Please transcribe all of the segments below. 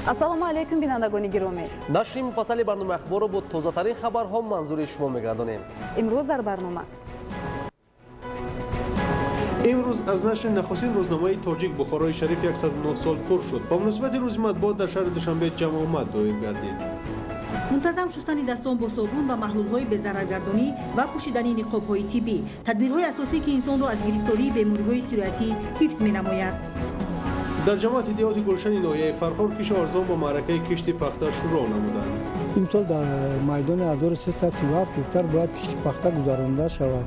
Ассалому алайкум, бинандагони гиромӣ. Нашри муфассали барномаи ахборро бо тозатарин хабарҳо манзури шумо мегардонем. Имрӯз дар барнома. Имрӯз аз нашри нахустин рӯзномаи тоҷик Бухорои шариф 109 сол пур шуд. Ба муносибати рӯзи матбуот дар шаҳри Душанбе ҷамъомад доир гардид. Мунтазам шустани дастон бо собун ва маҳлулҳои безараргардонӣ ва пӯшидани ниқобҳои тиббӣ тадбирҳои асосӣ, ки инсонро аз гирифтории бемориҳои сироятӣ ҳифз менамояд. Дар ҷамоати деҳоти Гулшани ноҳияи Фархор кишоварзон бо маъракаи кишти пахта шурӯъ намуданд. Имсол дар майдони 1337 гектар бояд кишти пахта гузаронида шавад.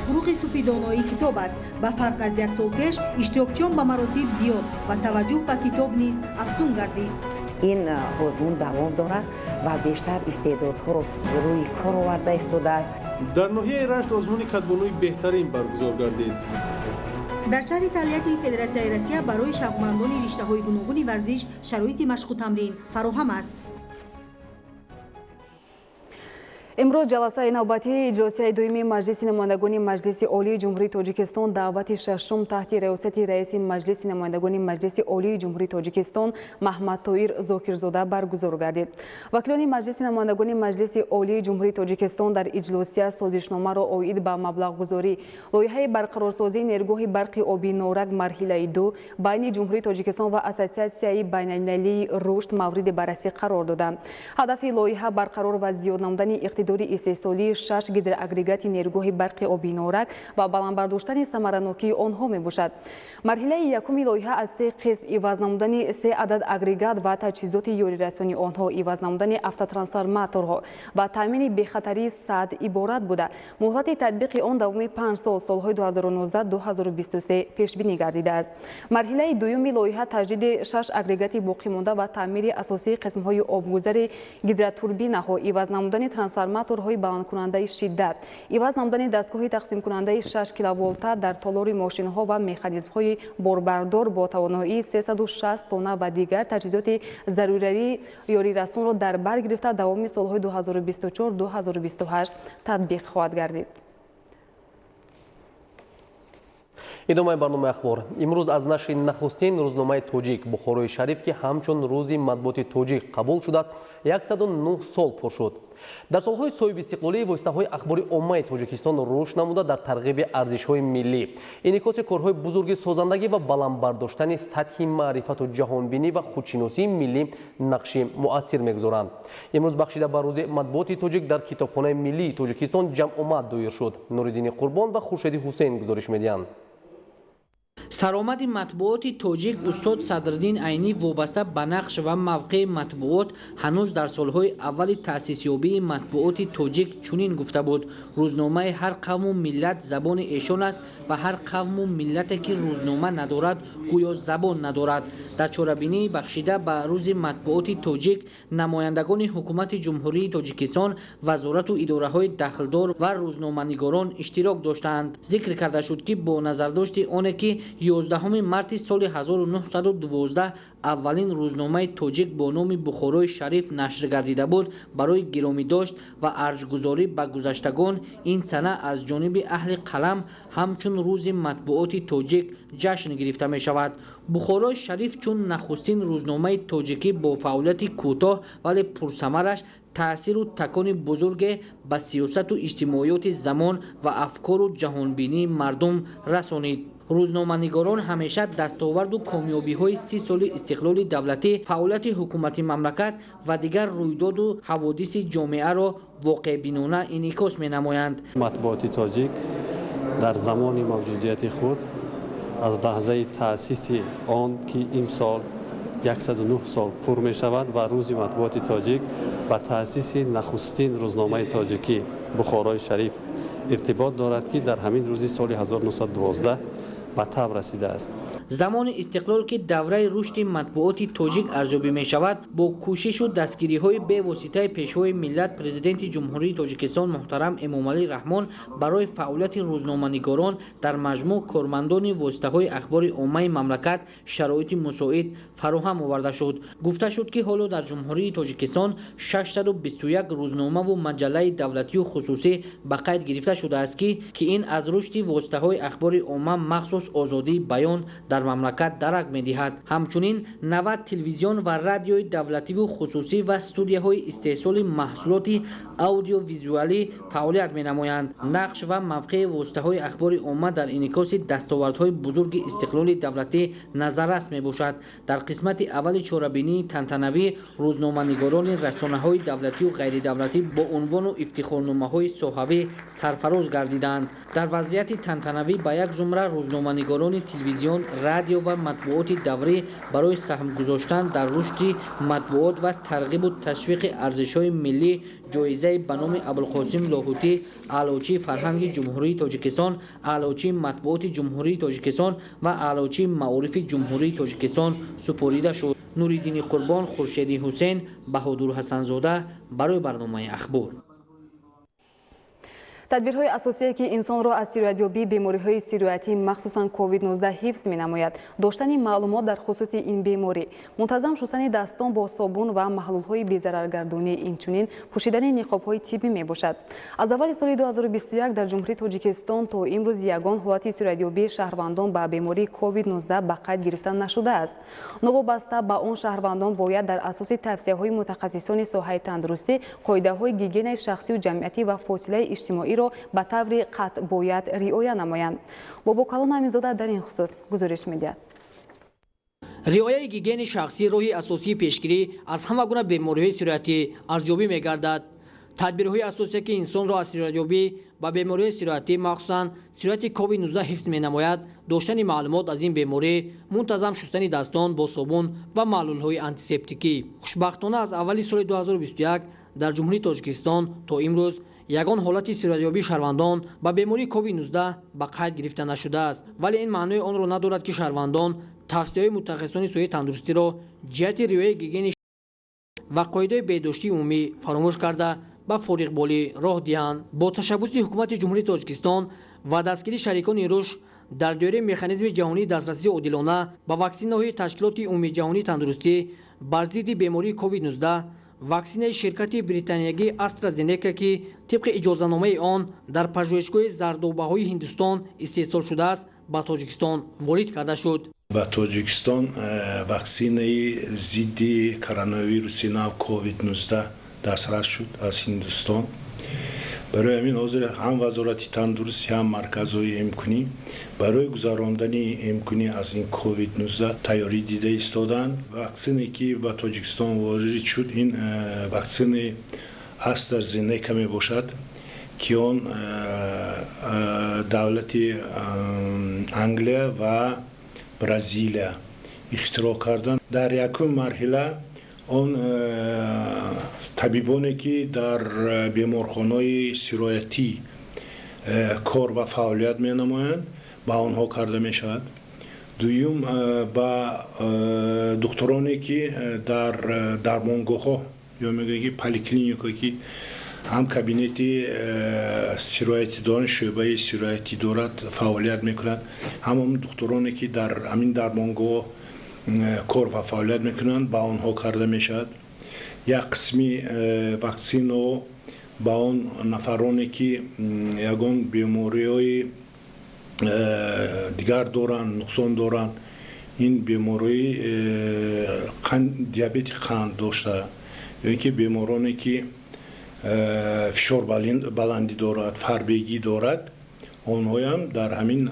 Фурӯғи супи доноӣ китоб аст. Ба фарқ аз як сол пеш, иштирокчиён ба маротиб зиёд ва таваҷҷӯҳ ба китоб низ афзун гардид. Ин озмун давом дорад ва бештар истеъдодҳоро рӯи кор оварда истодааст. Дар ноҳияи Рашт озмуни кадбонуи беҳтарин баргузор гардид. Дар шаҳри Тольяттии Федератсияи Россия барои шавқмандони риштаҳои гуногуни варзиш шароити машқу тамрин фароҳам аст. Имрӯз ҷаласаи навбатии иҷлосияи дуюми Маҷлиси намояндагони Маҷлиси Олии Ҷумҳурии Тоҷикистон даъвати шашум таҳти риёсати раиси Маҷлиси намояндагони Маҷлиси Олии Ҷумҳурии Тоҷикистон Маҳмадтоир Зокирзода баргузор гардид. Вакилони Маҷлиси намояндагони Маҷлиси Олии Ҷумҳурии Тоҷикистон дар иҷлосия созишномаро оид ба маблағгузорӣ лоиҳаи барқарорсозии нерӯгоҳи барқи обии Норак марҳилаи 2 байни Ҷумҳурии Тоҷикистон ва Ассотсиатсияи байналмилалии рушд мавриди баррасӣ қарор доданд. Ҳадафи лоиҳа барқарор ва зиёд намудани иқтидори истеҳсолии 6 гидроагрегати нерӯгоҳи барқи обии Норак ва баланд бардоштани самаранокии онҳо мебошад. Марҳилаи якуми лоиҳа аз 3 қисм: иваз намудани 3 адад агрегат ва таҷҳизоти ёрирасони онҳо, иваз намудани автотрансформаторҳо ва таъмини бехатарии сад иборат буда, муҳлати татбиқи он давоми 5 сол, солҳои 2019-2023 пешбинӣ гардидааст. Марҳилаи дуюми лоиҳа таҷдиди 6 агрегати боқимонда ва таъмири асосии қисмҳои обгузари гидротурбинаҳо, иваз намудани трансформаторҳои баландкунандаи шиддат, иваз намудани дастгоҳи тақсимкунандаи 6 киловолта дар толори мошинҳо ва механизмҳои борбардор бо тавоноии 360 тонна ва дигар таҷҳизоти зарурии ёрирасонро дар бар гирифта давоми солҳои 2024-2028 татбиқ хоҳад гардид. Идомаи барномаи ахбор. Имрӯз аз нашри нахустин рӯзномаи тоҷик Бухорои шариф, ки ҳамчун рӯзи матбуоти тоҷик қабул шудааст, 109 сол пур шуд. Дар солҳои соҳибистиқлолӣ воситаҳои ахбори оммаи Тоҷикистон рушд намуда дар тарғиби арзишҳои миллӣ, инъикоси корҳои бузурги созандагӣ ва баланд бардоштани сатҳи маърифату ҷаҳонбинӣ ва худшиносии миллӣ нақши муассир мегузоранд. Имрӯз бахшида ба рӯзи матбуоти тоҷик дар Китобхонаи миллии Тоҷикистон ҷамъомад доир шуд. Нуриддини Қурбон ва Хуршеди Ҳусейн гузориш медиҳанд. Саромади матбуоти тоҷик устод Садриддин Айнӣ вобаста ба нақш ва мавқеи матбуот ҳанӯз дар солҳои аввали таъсисёбии матбуоти тоҷик чунин гуфта буд: рӯзномаи ҳар қавму миллат забони эшон аст ва ҳар қавму миллате ки рӯзнома надорад, гӯё забон надорад. Дар чорабинии бахшида ба рӯзи матбуоти тоҷик намояндагони ҳукумати Ҷумҳурии Тоҷикистон, вазорату идораҳои дахлдор ва рӯзноманигорон иштирок доштаанд. Зикр карда шуд, ки бо назардошти оне ки 11 марти соли 1912 аввалин рӯзномаи тоҷик бо номи Бухорои шариф нашр гардида буд, барои гиромӣ дошт ва арҷгузорӣ ба гузаштагон ин сана аз ҷониби аҳли қалам ҳамчун рӯзи матбуоти тоҷик ҷашн гирифта мешавад. Бухорои шариф чун нахустин рӯзномаи тоҷикӣ бо фаъолияти кӯтоҳ, вале пурсамараш таъсиру такони бузурге ба сиёсату иҷтимоиёти замон ва афкору ҷаҳонбинии мардум расонид. Рӯзноманигорон ҳамеша дастоварду комёбиҳои 30 соли истиқлоли давлатӣ, фаъолияти ҳукумати мамлакат ва дигар рӯйдоду ҳаводиси ҷомеаро воқеъбинона инъикос менамоянд. Матбуоти тоҷик дар замони мавҷудияти худ аз лаҳзаи таъсиси он, ки имсол 109 сол пур мешавад ва рӯзи матбуоти тоҷик ба таъсиси нахустин рӯзномаи тоҷикӣ Бухорои шариф иртибот дорад, ки дар ҳамин рӯзи соли 1912 ба таб расидааст. Замони истиқлол, ки давраи рушди матбуоти тоҷик арзёбӣ мешавад, бо кӯшишу дастгириҳои бевоситаи пешвои миллат, Президенти Ҷумҳурии Тоҷикистон муҳтарам Эмомалӣ Раҳмон, барои фаъолияти рӯзноманигорон, дар маҷмӯъ кормандони воситаҳои ахбори оммаи мамлакат шароити мусоид фароҳам оварда шуд. Гуфта шуд, ки ҳоло дар Ҷумҳурии Тоҷикистон 621 рӯзномаву маҷаллаи давлатию хусусӣ ба қайд гирифта шудааст, ки ин аз рушди воситаҳои ахбори омма, махсус озодии баён дар Дар мамлакат дарак медиҳад. Ҳамчунин 90 телевизион ва радиои давлативу хусусӣ ва студияҳои истеҳсоли маҳсулоти аудиовизуалӣ фаъолият менамоянд. Нақш ва мавқеи воситаҳои ахбори омма дар инъикоси дастовардҳои бузурги истиқлоли давлатӣ назаррас мебошад. Дар қисмати аввали чорабинии тантанавӣ рӯзноманигорони расонаҳои давлатию ғайридавлатӣ бо унвону ифтихорномаҳои соҳавӣ сарфароз гардиданд. Дар вазъияти тантанавӣ ба як зумра рӯзноманигорони телевизион, радио ва матбуоти даврӣ барои саҳм гузоштан дар рушди матбуот ва тарғибу ташвиқи арзишҳои миллӣ ҷоизаи ба номи Абулқосим Лоҳутӣ, Аълочии фарҳанги Ҷумҳурии Тоҷикистон, Аълочии матбуоти Ҷумҳурии Тоҷикистон ва Аълочии маорифи Ҷумҳурии Тоҷикистон супорида шуд. Нуриддини Қурбон, Хуршеди Ҳусейн, Баҳодур Ҳасанзода барои барномаи Ахбор. Тадбирҳои асосие, ки инсонро аз сироятёбии бемориҳои сироятӣ, махсусан COVID-19 ҳифз менамояд, доштани маълумот дар хусуси ин беморӣ, мунтазам шустани дастон бо собун ва маҳлулҳои безараргардонӣ, инчунин пӯшидани ниқобҳои тиббӣ мебошад. Аз аввали соли 2021 дар Ҷумҳурии Тоҷикистон то имрӯз ягон ҳолати сироятёбии шаҳрвандон ба бемории COVID-19 ба қайд гирифта нашудааст. Новобаста ба он, шаҳрвандон бояд дар асоси тавсияҳои мутахассисони соҳаи тандурустӣ қоидаҳои гигиенаи шахсию ҷамъиятӣ ва фосилаи иҷтимоиро ба таври қатъ бояд риоя намоянд. Бобокалон Аминзода дар ин хусус гузориш медиҳад. Риояи гигиенаи шахсӣ роҳи асосии пешгирӣ аз ҳама гуна бемориҳои сироятӣ арзёбӣ мегардад. Тадбирҳои асосие, ки инсонро аз сироятёбӣ ба бемориҳои сироятӣ, махсусан сирояти COVID-19 ҳифз менамояд, доштани маълумот аз ин беморӣ, мунтазам шустани дастон бо собун ва маҳлулҳои антисептикӣ. Хушбахтона, аз аввали соли 2021 дар Ҷумҳурии Тоҷикистон то имрӯз ягон ҳолати сироятёбии шаҳрвандон ба бемории COVID-19 ба қайд гирифта нашудааст. Вале ин маънои онро надорад, ки шаҳрвандон тавсияҳои мутахассисони соҳаи тандурустиро ҷиҳати риояи гигиенаи ва қоидаҳои беҳдоштии умумӣ фаромӯш карда, ба фориғболӣ роҳ диҳанд. Бо ташаббуси Ҳукумати Ҷумҳурии Тоҷикистон ва дастгирии шарикони рушд дар доираи механизми ҷаҳонии дастрасии одилона ба ваксинаҳои Ташкилоти Умумиҷаҳонии тандурустӣ бар зидди бемории COVID-19, ваксинаи ширкати британиягии AstraZeneca, ки тибқи иҷозатномаи он дар пажӯҳишгоҳи зардобаҳои Ҳиндустон истеҳсол шудааст, ба Тоҷикистон ворид карда шуд. Ба Тоҷикистон ваксинаи зидди коронавируси нав COVID-19 дастрас шуд аз Ҳиндустон. Барои ҳамин ҳозир ҳам Вазорати тандурустӣ, ҳам марказҳои эмкунӣ барои гузарондани эмкунӣ аз ин COVID-19 тайёрӣ дида истоданд. Ваксине, ки ба Тоҷикистон ворид шуд, ин ваксинаи AstraZeneca мебошад, ки он давлати Англия ва Бразилия ихтироъ карданд. Дар якум марҳила он табибоне, ки дар беморхонаҳои сироятӣ кор ва фаъолият менамоянд, ба онҳо карда мешавад. Дуюм, ба духтуроне, ки дар дармонгоҳҳо ё мегӯянд, ки поликлиника, ки ҳам кабинети сироятӣ доранд, шӯъбаи сироятӣ дорад, фаъолият мекунанд, ҳам он духтуроне, ки дар ҳамин дармонгоҳ кор ва фаъолият мекунанд, ба онҳо карда мешавад. Як қисми ваксинаҳо ба он нафароне, ки ягон бемориҳои дигар доранд, нуқсон доранд, ин бемориҳои диабети қанд дошта ё ин ки бемороне, ки фишор баландӣ дорад, фарбегӣ дорад, онҳоям дар ҳамин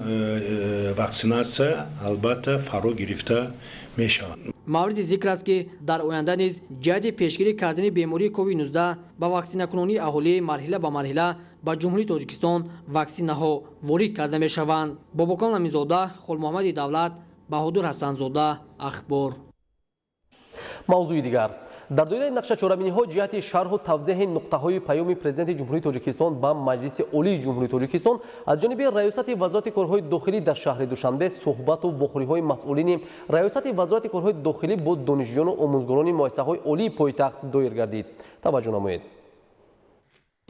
ваксинатсия албатта фаро гирифта мешаванд. Мавриди зикр аст, ки дар оянда низ ҷиҳати пешгирӣ кардани бемории COVID-19 ба ваксинакунонии аҳолӣ марҳила ба марҳила ба Ҷумҳурии Тоҷикистон ваксинаҳо ворид карда мешаванд. Бобокон Аминзода, Холмуҳаммади Давлат, Баҳодур Ҳасанзода, Ахбор. Мавзӯи дигар. Дар доираи нақша чорабиниҳо ҷиҳати шарҳу тавзеҳи нуқтаҳои паёми Президенти Ҷумҳурии Тоҷикистон ба Маҷлиси Олии Ҷумҳурии Тоҷикистон аз ҷониби Раёсати Вазорати корҳои дохилӣ дар шаҳри Душанбе суҳбату вохӯриҳои масъулини Раёсати Вазорати корҳои дохилӣ бо донишҷӯёну омӯзгорони муассисаҳои олии пойтахт доир гардид. Таваҷҷӯҳ намоед.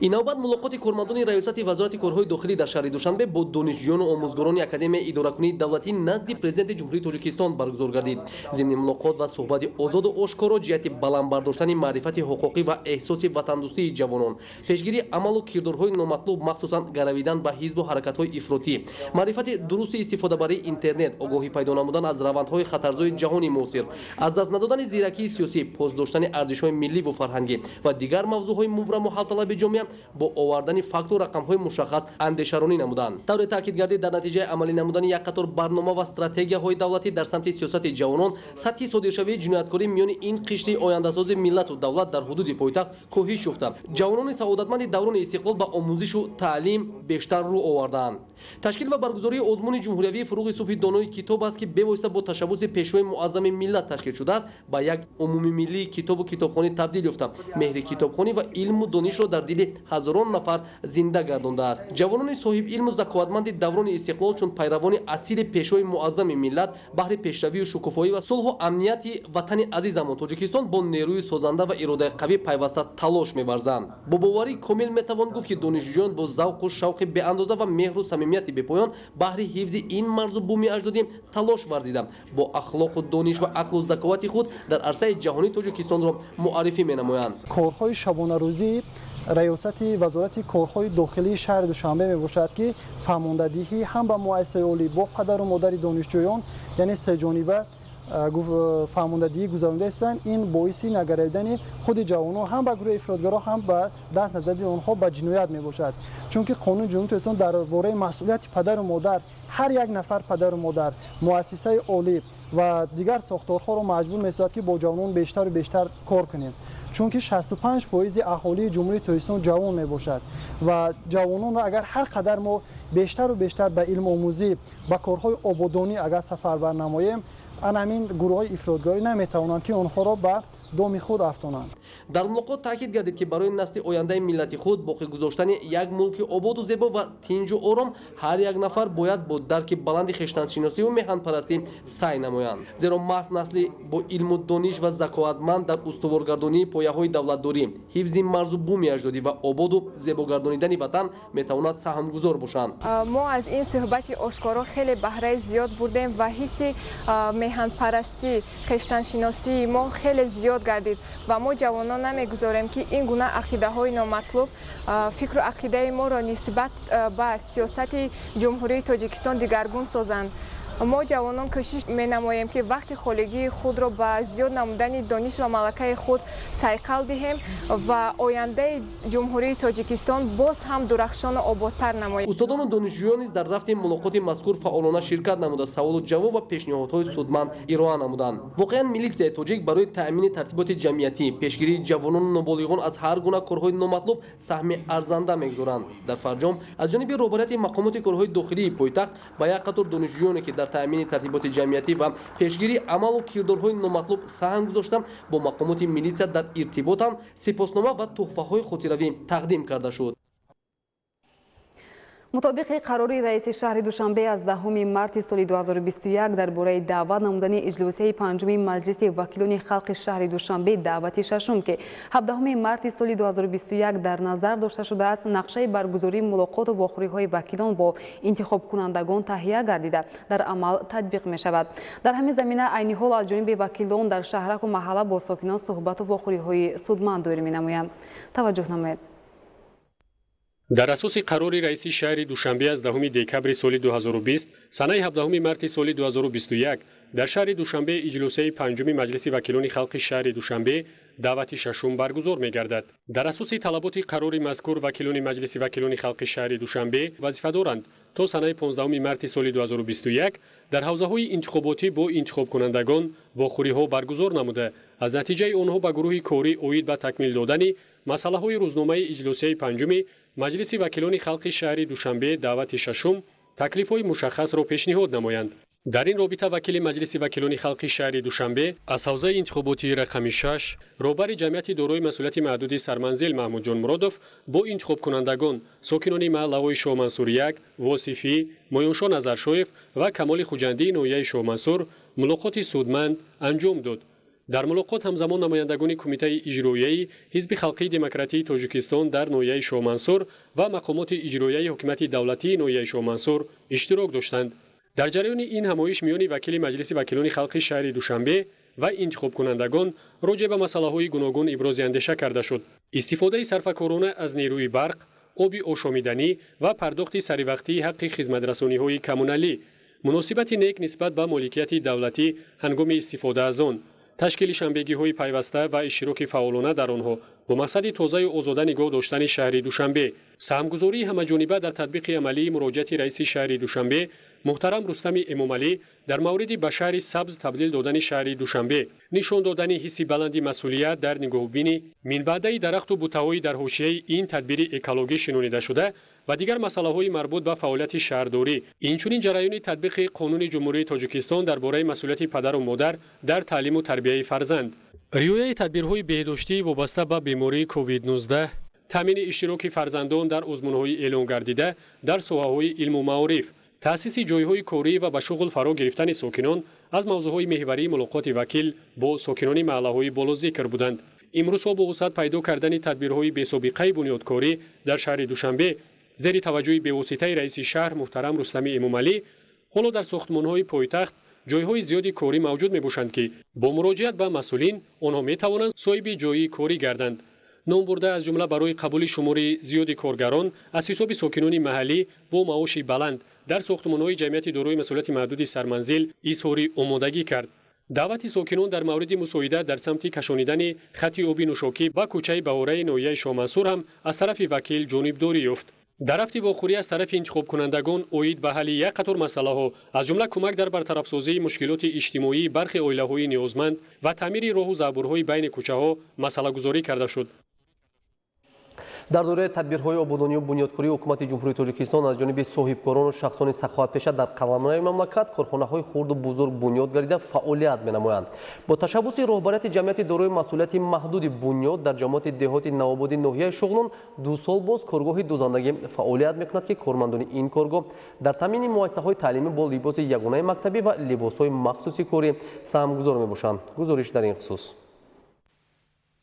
Ин навбат мулоқоти кормандони раёсати Вазорати корҳои дохилӣ дар шаҳри Душанбе бо донишҷӯёну омӯзгорони Академияи идоракунии давлатӣ назди Президенти Ҷумҳурии Тоҷикистон баргузор гардид. Зимни мулоқот ва суҳбати озоду ошкоро ҷиҳати баланд бардоштани маърифати ҳуқуқӣ ва эҳсоси ватандӯстии ҷавонон, пешгирии амалу кирдорҳои номатлуб, махсусан гаравидан ба ҳизбу ҳаракатҳои ифротӣ, маърифати дурусти истифодабарии интернет, огоҳӣ пайдо намудан аз равандҳои хатарзои ҷаҳони муосир, аз даст надодани зиракии сиёсӣ, пос доштани арзишҳои милливу фарҳангӣ ва дигар мавзӯъҳои мубраму ҳалталаби ҷомеа бо овардани факту рақамҳои мушаххас андешаронӣ намуданд. Тавре таъкид гардид, дар натиҷаи амалӣ намудани як қатор барнома ва стратегияҳои давлатӣ дар самти сиёсати ҷавонон, сатҳи содиршавии ҷинояткорӣ миёни ин қишри ояндасози миллату давлат дар ҳудуди пойтахт коҳиш ёфта, ҷавонони саодатманди даврони истиқлол ба омӯзишу таълим бештар рӯ овардаанд. Ташкил ва баргузории озмуни ҷумҳуриявии «Фуруғи субҳи донои китоб» аст, ки бевосита бо ташаббуси Пешвои муаззами миллат ташкил шудааст, ба як умумимиллии китобу китобхонӣ табдил ёфта, меҳри китобхонӣ ва илму донишро дар дили ҳазорон нафар зинда гардондааст. Ҷавонони соҳибилму заковатманди даврони истиқлол, чун пайравони асили Пешвои муаззами миллат, баҳри пешравию шукуфоӣ ва сулҳу амнияти ватани азизамон Тоҷикистон бо нерӯи созанда ва иродаи қавӣ пайваста талош меварзанд. Бо боварии комил метавон гуфт, ки донишҷӯён бо завқу шавқи беандоза ва меҳру самимияти бепоён баҳри ҳифзи ин марзу буми аҷдодӣ талош варзида, бо ахлоқу дониш ва ақлу заковати худ дар арсаи ҷаҳонии Тоҷикистонро муаррифӣ менамоянд. Корҳои шабонарӯзии раёсати Вазорати корҳои дохилии шаҳри Душанбе мебошад, ки фаҳмондадиҳӣ ҳам ба муассисаи олӣ бо падару модари донишҷӯён, яъне сеҷониба фаҳмондадиҳӣ гузаронида истанд. Ин боиси нагаравидани худи ҷавонон ҳам ба гурӯҳи ифротгаро, ҳам ба даст назадани онҳо ба ҷиноят мебошад. Чунки Қонуни Ҷумҳурии Тоҷикистон дар бораи масъулияти падару модар, ҳар як нафар падару модар, муассисаи олӣ ва дигар сохторҳоро маҷбур месозад, ки бо ҷавонон бештару бештар кор кунем. Чунки 65% аҳолии Ҷумҳурии Тоҷикистон ҷавон мебошад ва ҷавононро агар ҳар қадар мо бештару бештар ба илмомӯзӣ, ба корҳои ободонӣ агар сафарбар намоем, ана ҳамин гурӯҳҳои ифротгарӣ наметавонанд, ки онҳоро ба доми худ афтонанд. Дар мулоқот таъкид гардид, ки барои насли ояндаи миллати худ боқӣ гузоштани як мулки ободу зебо ва тинҷу ором ҳар як нафар бояд бо дарки баланди хештаншиносиву меҳанпарастӣ саъй намоянд, зеро маҳз насли бо илму дониш ва заковатманд дар устуворгардонии пояҳои давлатдорӣ, ҳифзи марзу буми аҷдодӣ ва ободу зебогардонидани ватан метавонад саҳмгузор бошанд. Мо аз ин суҳбати ошкоро хеле баҳраи зиёд бурдем ва ҳисси меҳанпарастӣ, хештаншиносии мо хеле зиёд гардид ва мо ҷавонон намегузорем, ки ин гуна ақидаҳои номатлуб фикру ақидаи моро нисбат ба сиёсати Ҷумҳурии Тоҷикистон дигаргун созанд. Мо ҷавонон кӯшиш менамоем, ки вақти холигии худро ба зиёд намудани дониш ва малакаи худ сайқал диҳем ва ояндаи Ҷумҳурии Тоҷикистон боз ҳам дурахшону ободтар намоем. Устодону донишҷӯён низ дар рафти мулоқоти мазкур фаъолона ширкат намуда, саволу ҷавоб ва пешниҳодҳои судманд ироа намуданд. Воқеан, милитсияи тоҷик барои таъмини тартиботи ҷамъиятӣ, пешгирии ҷавонону ноболиғон аз ҳар гуна корҳои номатлуб саҳми арзанда мегузоранд. Дар фарҷом аз ҷониби роҳбарияти мақомоти корҳои дохилии пойтахт ба як қатор донишҷӯёне, ки дар таъмини тартиботи ҷамъиятӣ ва пешгирии амалу кирдорҳои номатлуб саҳм гузошта, бо мақомоти милитсия дар иртиботанд, сипоснома ва туҳфаҳои хотиравӣ тақдим карда шуд. Мутобиқи қарори раиси шаҳри Душанбе аз 10 марти соли 2021 дар бораи даъват намудани иҷлосияи панҷуми Маҷлиси вакилони халқи шаҳри Душанбе даъвати шашум, ки 17 марти соли 2021 дар назар дошта шудааст, нақшаи баргузории мулоқоту вохӯриҳои вакилон бо интихобкунандагон таҳия гардида, дар амал татбиқ мешавад. Дар ҳамин замина айни ҳол аз ҷониби вакилон дар шаҳраку маҳалла бо сокинон суҳбату вохӯриҳои судманд доир менамоянд. Таваҷҷӯҳ намоед. Дар асоси қарори раиси шаҳри Душанбе аз 10 декабри соли 2020, санаи 17 марти соли 2021 дар шаҳри Душанбе иҷлосияи панҷуми Маҷлиси вакилони халқи шаҳри Душанбе даъвати шашум баргузор мегардад. Дар асоси талаботи қарори мазкур вакилони Маҷлиси вакилони халқи шаҳри Душанбе вазифа доранд то санаи 15 марти соли 2021 дар ҳавзаҳои интихоботӣ бо интихобкунандагон вохӯриҳо баргузор намуда, аз натиҷаи онҳо ба гурӯҳи корӣ оид ба такмил додани масъалаҳои рӯзномаи иҷлосияи панҷуми Маҷлиси вакилони халқи шаҳри Душанбе даъвати шашум таклифҳои мушаххасро пешниҳод намоянд. Дар ин робита вакили Маҷлиси вакилони халқи шаҳри Душанбе аз ҳавзаи интихоботии рақами 6, роҳбари ҷамъияти дорои масъулияти маҳдуди «Сарманзил» Маҳмудҷон Муродов бо интихобкунандагон, сокинони маҳаллаҳои Шоҳмансур 1, Восифӣ, Моёншо Назаршоев ва Камоли Хуҷандии ноҳияи Шоҳмансур мулоқоти судманд анҷом дод. Дар мулоқот ҳамзамон намояндагони Кумитаи иҷроияи Ҳизби халқии демократии Тоҷикистон дар ноҳияи Шоҳмансур ва мақомоти иҷроияи ҳукумати давлатии ноҳияи Шоҳмансур иштирок доштанд. Дар ҷараёни ин ҳамоиш миёни вакили Маҷлиси вакилони халқи шаҳри Душанбе ва интихобкунандагон роҷеъ ба масъалаҳои гуногун ибрози андеша карда шуд. Истифодаи сарфакорона аз нерӯи барқ, оби ошомиданӣ ва пардохти саривақтии ҳаққи хизматрасониҳои коммуналӣ, муносибати нек нисбат ба моликияти давлатӣ ҳангоми истифода аз он, ташкили шанбегиҳои пайваста ва иштироки фаъолона дар онҳо бо мақсади тозаю озода нигоҳ доштани шаҳри Душанбе, саҳмгузории ҳамаҷониба дар татбиқи амалии муроҷиати раиси шаҳри Душанбе муҳтарам Рустами Эмомалӣ дар мавриди ба шаҳри сабз табдил додани шаҳри Душанбе, нишон додани ҳисси баланди масъулият дар нигоҳубини минбаъдаи дарахту бутаҳои дар ҳошияи ин тадбири экологӣ шинонидашуда ва дигар масъалаҳои марбут ба фаъолияти шаҳрдорӣ, инчунин ҷараёни татбиқи Қонуни Ҷумҳурии Тоҷикистон дар бораи масъулияти падару модар дар таълиму тарбияи фарзанд, риояи тадбирҳои беҳдоштӣ вобаста ба бемории COVID-19, таъмини иштироки фарзандон дар озмунҳои эълонгардида дар соҳаҳои илму маориф, таъсиси ҷойҳои корӣ ва ба шуғл фаро гирифтани сокинон аз мавзӯъҳои меҳварии мулоқоти вакил бо сокинони маҳаллаҳои болозикр буданд. Имрӯзҳо бо вусъат пайдо кардани тадбирҳои бесобиқаи бунёдкорӣ дар шаҳри Душанбе зери таваҷҷӯҳи бевоситаи раиси шаҳр муҳтарам Рустами Эмомалӣ, ҳоло дар сохтмонҳои пойтахт ҷойҳои зиёди корӣ мавҷуд мебошанд, ки бо муроҷиат ба масъулин онҳо метавонанд соҳиби ҷойи корӣ гарданд. Ном бурда аз ҷумла барои қабули шумори зиёди коргарон аз ҳисоби сокинони маҳаллӣ бо маоши баланд дар сохтмонҳои ҷамъияти дорои масъулияти маҳдуди Сарманзил изҳори омодагӣ кард. Даъвати сокинон дар мавриди мусоидат дар самти кашонидани хати оби нӯшокӣ ба кӯчаи Баҳораи ноҳияи Шоҳмансур ҳам аз тарафи вакил ҷонибдорӣ ёфт. Дар рафти вохӯрӣ аз тарафи интихобкунандагон оид ба ҳалли як қатор масъалаҳо, аз ҷумла кӯмак дар бартарафсозии мушкилоти иҷтимоии бархе оилаҳои ниёзманд ва таъмири роҳу заъбурҳои байни кӯчаҳо масъалагузорӣ карда шуд. Дар доираи тадбирҳои ободонию бунёдкории ҳукумати Ҷумҳурии Тоҷикистон аз ҷониби соҳибкорону шахсони саховатпеша дар қаламрави мамлакат корхонаҳои хурду бузург бунёд гардида фаъолият менамоянд. Бо ташаббуси роҳбарияти ҷамъияти дорои масъулияти маҳдуди Бунёд дар ҷамоати деҳоти Навободи ноҳияи Шуғнон 2 сол боз коргоҳи дӯзандагӣ фаъолият мекунад, ки кормандони ин коргоҳ дар таъмини муассисаҳои таълимӣ бо либоси ягонаи мактабӣ ва либосҳои махсуси корӣ саҳмгузор мебошанд. Гузориш дар ин хусус.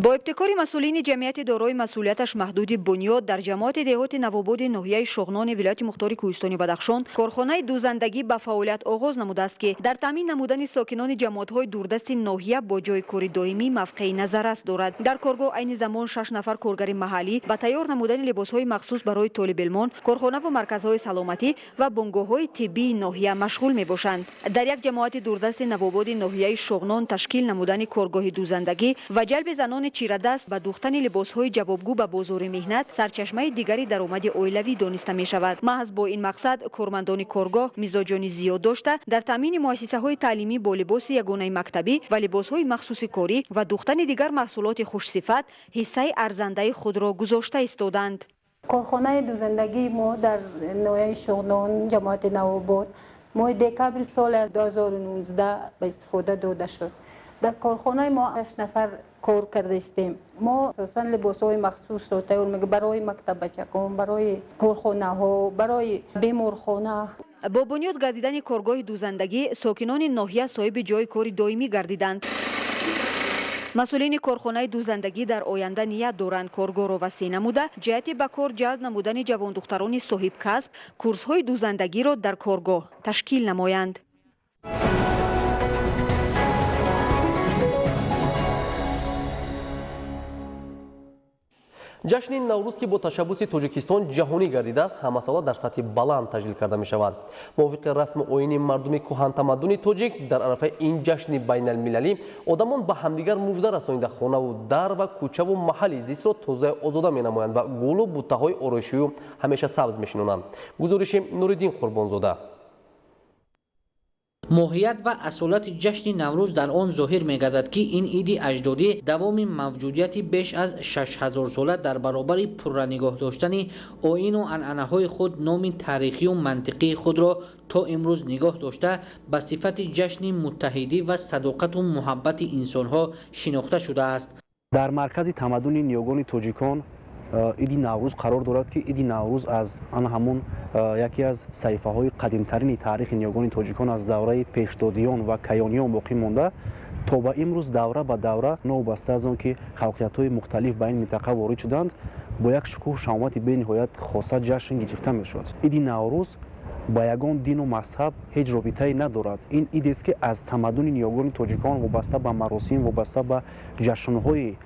Бо ибтикори масъулини ҷамъияти дорои масъулияташ маҳдуди Бунёд дар ҷамоати деҳоти Навободи ноҳияи Шуғнони вилояти мухтори Кӯҳистони Бадахшон корхонаи дӯзандагӣ ба фаъолият оғоз намудааст, ки дар таъмин намудани сокинони ҷамоатҳои дурдасти ноҳия бо ҷойи кори доимӣ мавқеи назаррас дорад. Дар коргоҳ айни замон 6 нафар коргари маҳаллӣ ба тайёр намудани либосҳои махсус барои толибилмон, корхонаву марказҳои саломатӣ ва бунгоҳҳои тиббии ноҳия машғул мебошанд. Дар як ҷамоати дурдасти Навободи ноҳияи Шуғнон ташкил намудани коргоҳи дӯзандагӣ ва ҷалби занони чирадаст ба духтани либосҳои ҷавобгӯ ба бозори меҳнат сарчашмаи дигари даромади оилавӣ дониста мешавад. Маҳз бо ин мақсад кормандони коргоҳ мизоҷони зиёд дошта дар таъмини муассисаҳои таълимӣ бо либоси ягонаи мактабӣ ва либосҳои махсуси корӣ ва духтани дигар маҳсулоти хушсифат ҳиссаи арзандаи худро гузошта истоданд. Корхонаи дӯзандагии мо дар ноҳияи Шуғнон, ҷамоати Навобод, моҳи декабри соли 2019 ба истифода дода шуд. Дар корхонаи мо 8 нафар кор карда истем. Мо асосан либосҳои махсусро тайёр мекунем барои мактаббачакон, барои корхонаҳо, барои беморхона. Бо бунёд гардидани коргоҳи дӯзандагӣ сокинони ноҳия соҳиби ҷойи кори доимӣ гардиданд. Масъулини корхонаи дӯзандагӣ дар оянда ният доранд коргоҳро васеъ намуда, ҷиҳати ба кор ҷалб намудани ҷавондухтарони соҳибкасб курсҳои дӯзандагиро дар коргоҳ ташкил намоянд. Ҷашни Наврӯз, ки бо ташаббуси Тоҷикистон ҷаҳонӣ гардидааст, ҳамасола дар сатҳи баланд таҷлил карда мешавад. Мувофиқи расму оини мардуми кӯҳантамаддуни тоҷик, дар арафаи ин ҷашни байналмилалӣ одамон ба ҳамдигар мужда расонида хонаву дар ва кӯчаву маҳалли зистро тозаю озода менамоянд ва гулу буттаҳои ороишию ҳамеша сабз мешинонанд. Гузориши Нуриддин Қурбонзода. Моҳият ва асолати ҷашни Наврӯз дар он зоҳир мегардад, ки ин иди аҷдодӣ давоми мавҷудияти беш аз 6000 сола дар баробари пурра нигоҳ доштани оину анъанаҳои худ номи таърихию мантиқии худро то имрӯз нигоҳ дошта ба сифати ҷашни муттаҳидӣ ва садоқату муҳаббати инсонҳо шинохта шудааст. Дар маркази тамаддуни ниёгони тоҷикон иди Наврӯз қарор дорад, ки иди Наврӯз аз ан ҳамун яке аз саҳифаҳои қадимтарини таърихи ниёгони тоҷикон аз давраи пешдодиён ва каёниён боқӣ монда То ба имрӯз давра ба давра, новобаста аз он ки халқиятҳои мухталиф ба ин минтақа ворид шуданд, бо як шукӯҳу шаҳомати бениҳоят хоса ҷашн гирифта мешуд. Иди Наврӯз ба ягон дину мазҳаб ҳеҷ робитае надорад. Ин идест, ки аз тамаддуни ниёгони тоҷикон вобаста ба маросим, вобаста ба ҷашнҳои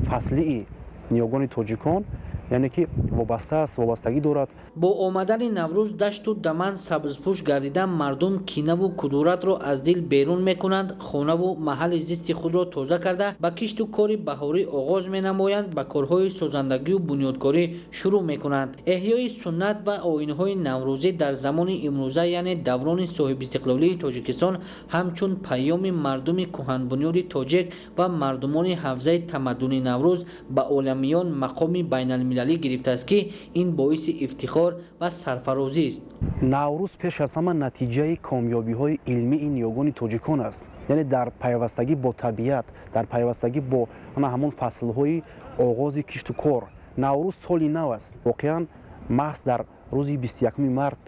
фаслии ниёгони тоҷикон, яъне ки вобаста аст, вобастагӣ дорад. Бо омадани Наврӯз дашту даман сабзпӯш гардида, мардум кинаву кудуратро аз дил берун мекунанд, хонаву маҳалли зисти худро тоза карда, ба кишту кори баҳорӣ оғоз менамоянд, ба корҳои созандагию бунёдкорӣ шурӯъ мекунанд. Эҳёи суннат ва оинҳои наврӯзӣ дар замони имрӯза, яъне даврони соҳибистиқлолии Тоҷикистон, ҳамчун паёми мардуми кӯҳанбунёди тоҷик ва мардумони ҳавзаи тамаддуни Наврӯз ба оламиён мақоми байналмилалӣ гирифтааст, ки ин боиси ифтихор ва сарфарозист. Наврӯз пеш аз ҳама натиҷаи комёбиҳои илмии ниёгони тоҷикон аст, яъне дар пайвастагӣ бо табиат, дар пайвастагӣ бо ҳамон фаслҳои оғози кишту кор. Наврӯз соли нав аст. Воқеан, маҳз дар рӯзи 21 март,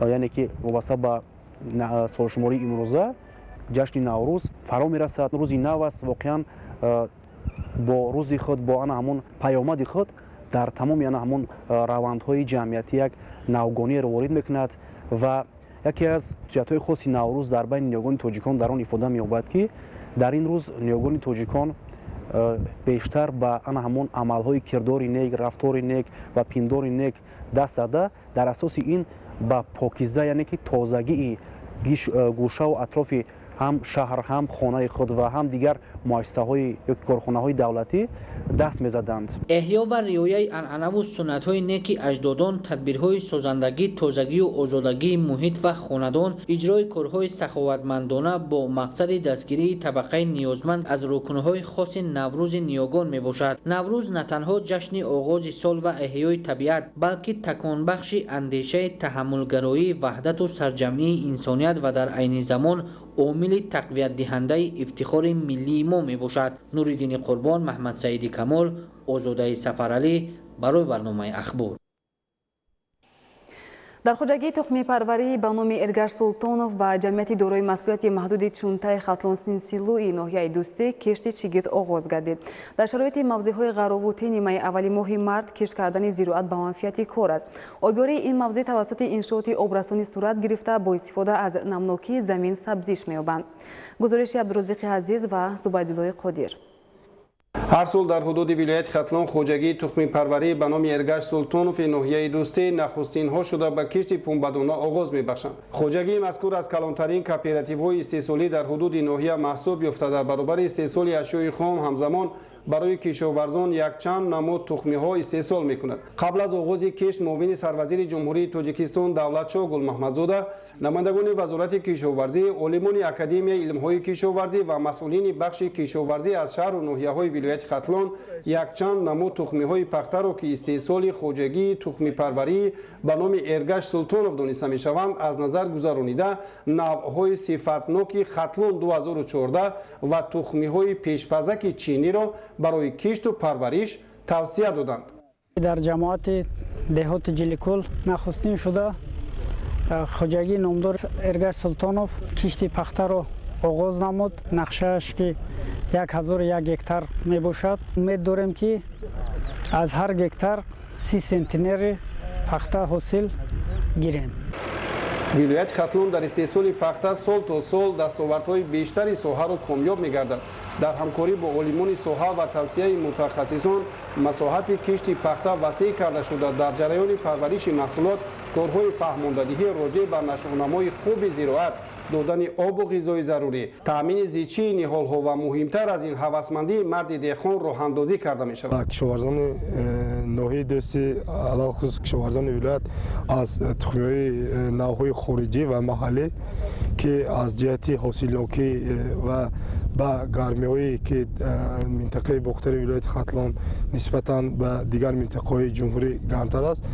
яъне ки вобаста ба солшумории имрӯза, ҷашни Наврӯз фаро мерасад. Рӯзи нав аст, воқеан бо рӯзи худ, бо ана ҳамон паёмади худ дар тамоми ана ҳамон равандҳои ҷамъиятӣ як навгониеро ворид мекунад. Ва яке аз хусусиятҳои хоси Наврӯз дар байни ниёгони тоҷикон дар он ифода меёбад, ки дар ин рӯз ниёгони тоҷикон бештар ба ана ҳамон амалҳои кирдори нек, рафтори нек ва пиндори нек даст зада, дар асоси ин ба покиза, яъне ки тозагии гӯшаву атрофи ҳам шаҳр, ҳам хонаи худ ва ҳам дигар муассисаҳои ёки корхонаҳои давлатӣ даст мезаданд. Эҳё ва риояи анъанаву суннатҳои неки аҷдодон, тадбирҳои созандагӣ, тозагию озодагии муҳит ва хонадон, иҷрои корҳои саховатмандона бо мақсади дастгирии табақаи ниёзманд аз рукнҳои хоси Наврӯзи ниёгон мебошад. Наврӯз на танҳо ҷашни оғози сол ва эҳёи табиат, балки таконбахши андешаи таҳаммулгароӣ, ваҳдату сарҷамъии инсоният ва дар айни замон омили тақвиятдиҳандаи ифтихори миллии мо мебошад. Нуриддини Қурбон, Маҳмадсаиди Камол, Озодаи Сафаралӣ барои барномаи Ахбор. Дар хоҷагии тухмипарварӣ ба номи Эргаш Султонов ва ҷамъияти дорои масъулияти маҳдуди Чунтаи Хатлон-Синсилӯи ноҳияи Дӯстӣ кишти чигит оғоз гардид. Дар шароити мавзеъҳои ғаровутӣ нимаи аввали моҳи март кишт кардани зироат ба манфиати кор аст. Обёрии ин мавзеъ тавассути иншооти обрасонӣ сурат гирифта, бо истифода аз намнокии замин сабзиш меёбанд. Гузориши Абдурозиқи Азиз ва Зубайдуллои Қодир. Ҳар сол дар ҳудуди вилояти Хатлон хоҷагии тухмипарварӣ ба номи Эргаш Султонови ноҳияи Дӯстӣ нахустинҳо шуда ба кишти пунбадона оғоз мебахшанд. Хоҷагии мазкур аз калонтарин кооперативҳои истеҳсолӣ дар ҳудуди ноҳия маҳсуб ёфта, дар баробари истеҳсоли ашёи хом ҳамзамон барои кишоварзон якчанд намуд тухмиҳо истеҳсол мекунад. Қабл аз оғози кишт муовини сарвазири Ҷумҳурии Тоҷикистон Давлатшоҳ Гулмаҳмадзода, намояндагони Вазорати кишоварзӣ, олимони Академияи илмҳои кишоварзӣ ва масъулини бахши кишоварзӣ аз шаҳру ноҳияҳои вилояти Хатлон якчанд намуд тухмиҳои пахтаро, ки истеҳсоли хоҷагии тухмипарварӣ ба номи Эргаш Султонов дониста мешаванд, аз назар гузаронида, навъҳои сифатноки Хатлон 2014 ва тухмиҳои пешпазаки чиниро барои кишту парвариш тавсия доданд. Дар ҷамоати деҳоти Ҷиликул нахустин шуда хоҷагии номдор Эргаш Султонов кишти пахтаро оғоз намуд. Нақшааш ки 1001 гектар мебошад. Умед дорем, ки аз ҳар гектар 30 сентнери пахта ҳосил гирем. Вилояти Хатлон дар истеҳсоли пахта сол то сол дастовардҳои бештари соҳаро комёб мегардад. Дар ҳамкорӣ бо олимони соҳа ва тавсияи мутахассисон масоҳати кишти пахта васеъ карда шуда, дар ҷараёни парвариши маҳсулот корҳои фаҳмондадиҳӣ роҷеъ ба нашъунамои хуби зироат, додани обу ғизои зарурӣ, таъмини зичии ниҳолҳо ва муҳимтар аз ин ҳавасмандии марди деҳқон роҳандозӣ карда мешавад. Кишоварзони ноҳияи Дӯстӣ, алалхусус кишоварзони вилоят, аз тухмиҳои навъҳои хориҷӣ ва маҳаллӣ, ки аз ҷиҳати ҳосилнокӣ ва ба гармиҳое, ки минтақаи Бохтари вилояти Хатлон нисбатан ба дигар минтақаҳои ҷумҳурӣ гармтар аст,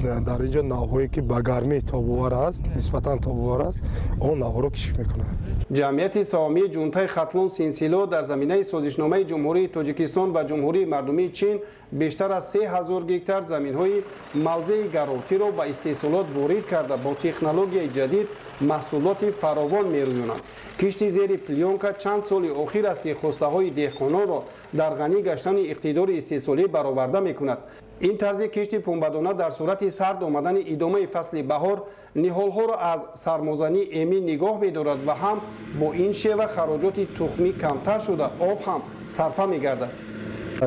Дар инҷо навъҳое ки ба гармӣ тобовар аст, нисбатан тобовар аст, он навъҳоро кишт мекунанд. Ҷамъияти саҳомии Ҷунтаи Хатлон Синсило дар заминаи созишномаи Ҷумҳурии Тоҷикистон ва Ҷумҳурии Мардумии Чин бештар аз 3000 гектар заминҳои мавзеи гаротиро ба истеҳсолот ворид карда, бо технологияи ҷадид маҳсулоти фаровон мерӯёнанд. Кишти зери плёнка чанд соли охир аст, ки хостаҳои деҳқононро дар ғанӣ гаштани иқтидори истеҳсолӣ бароварда мекунад. Ин тарзи кишти пунбадона дар сурати сард омадани идомаи фасли баҳор ниҳолҳоро аз сармозанӣ эмин нигоҳ медорад ва ҳам бо ин шева хароҷоти тухмӣ камтар шуда, об ҳам сарфа мегардад.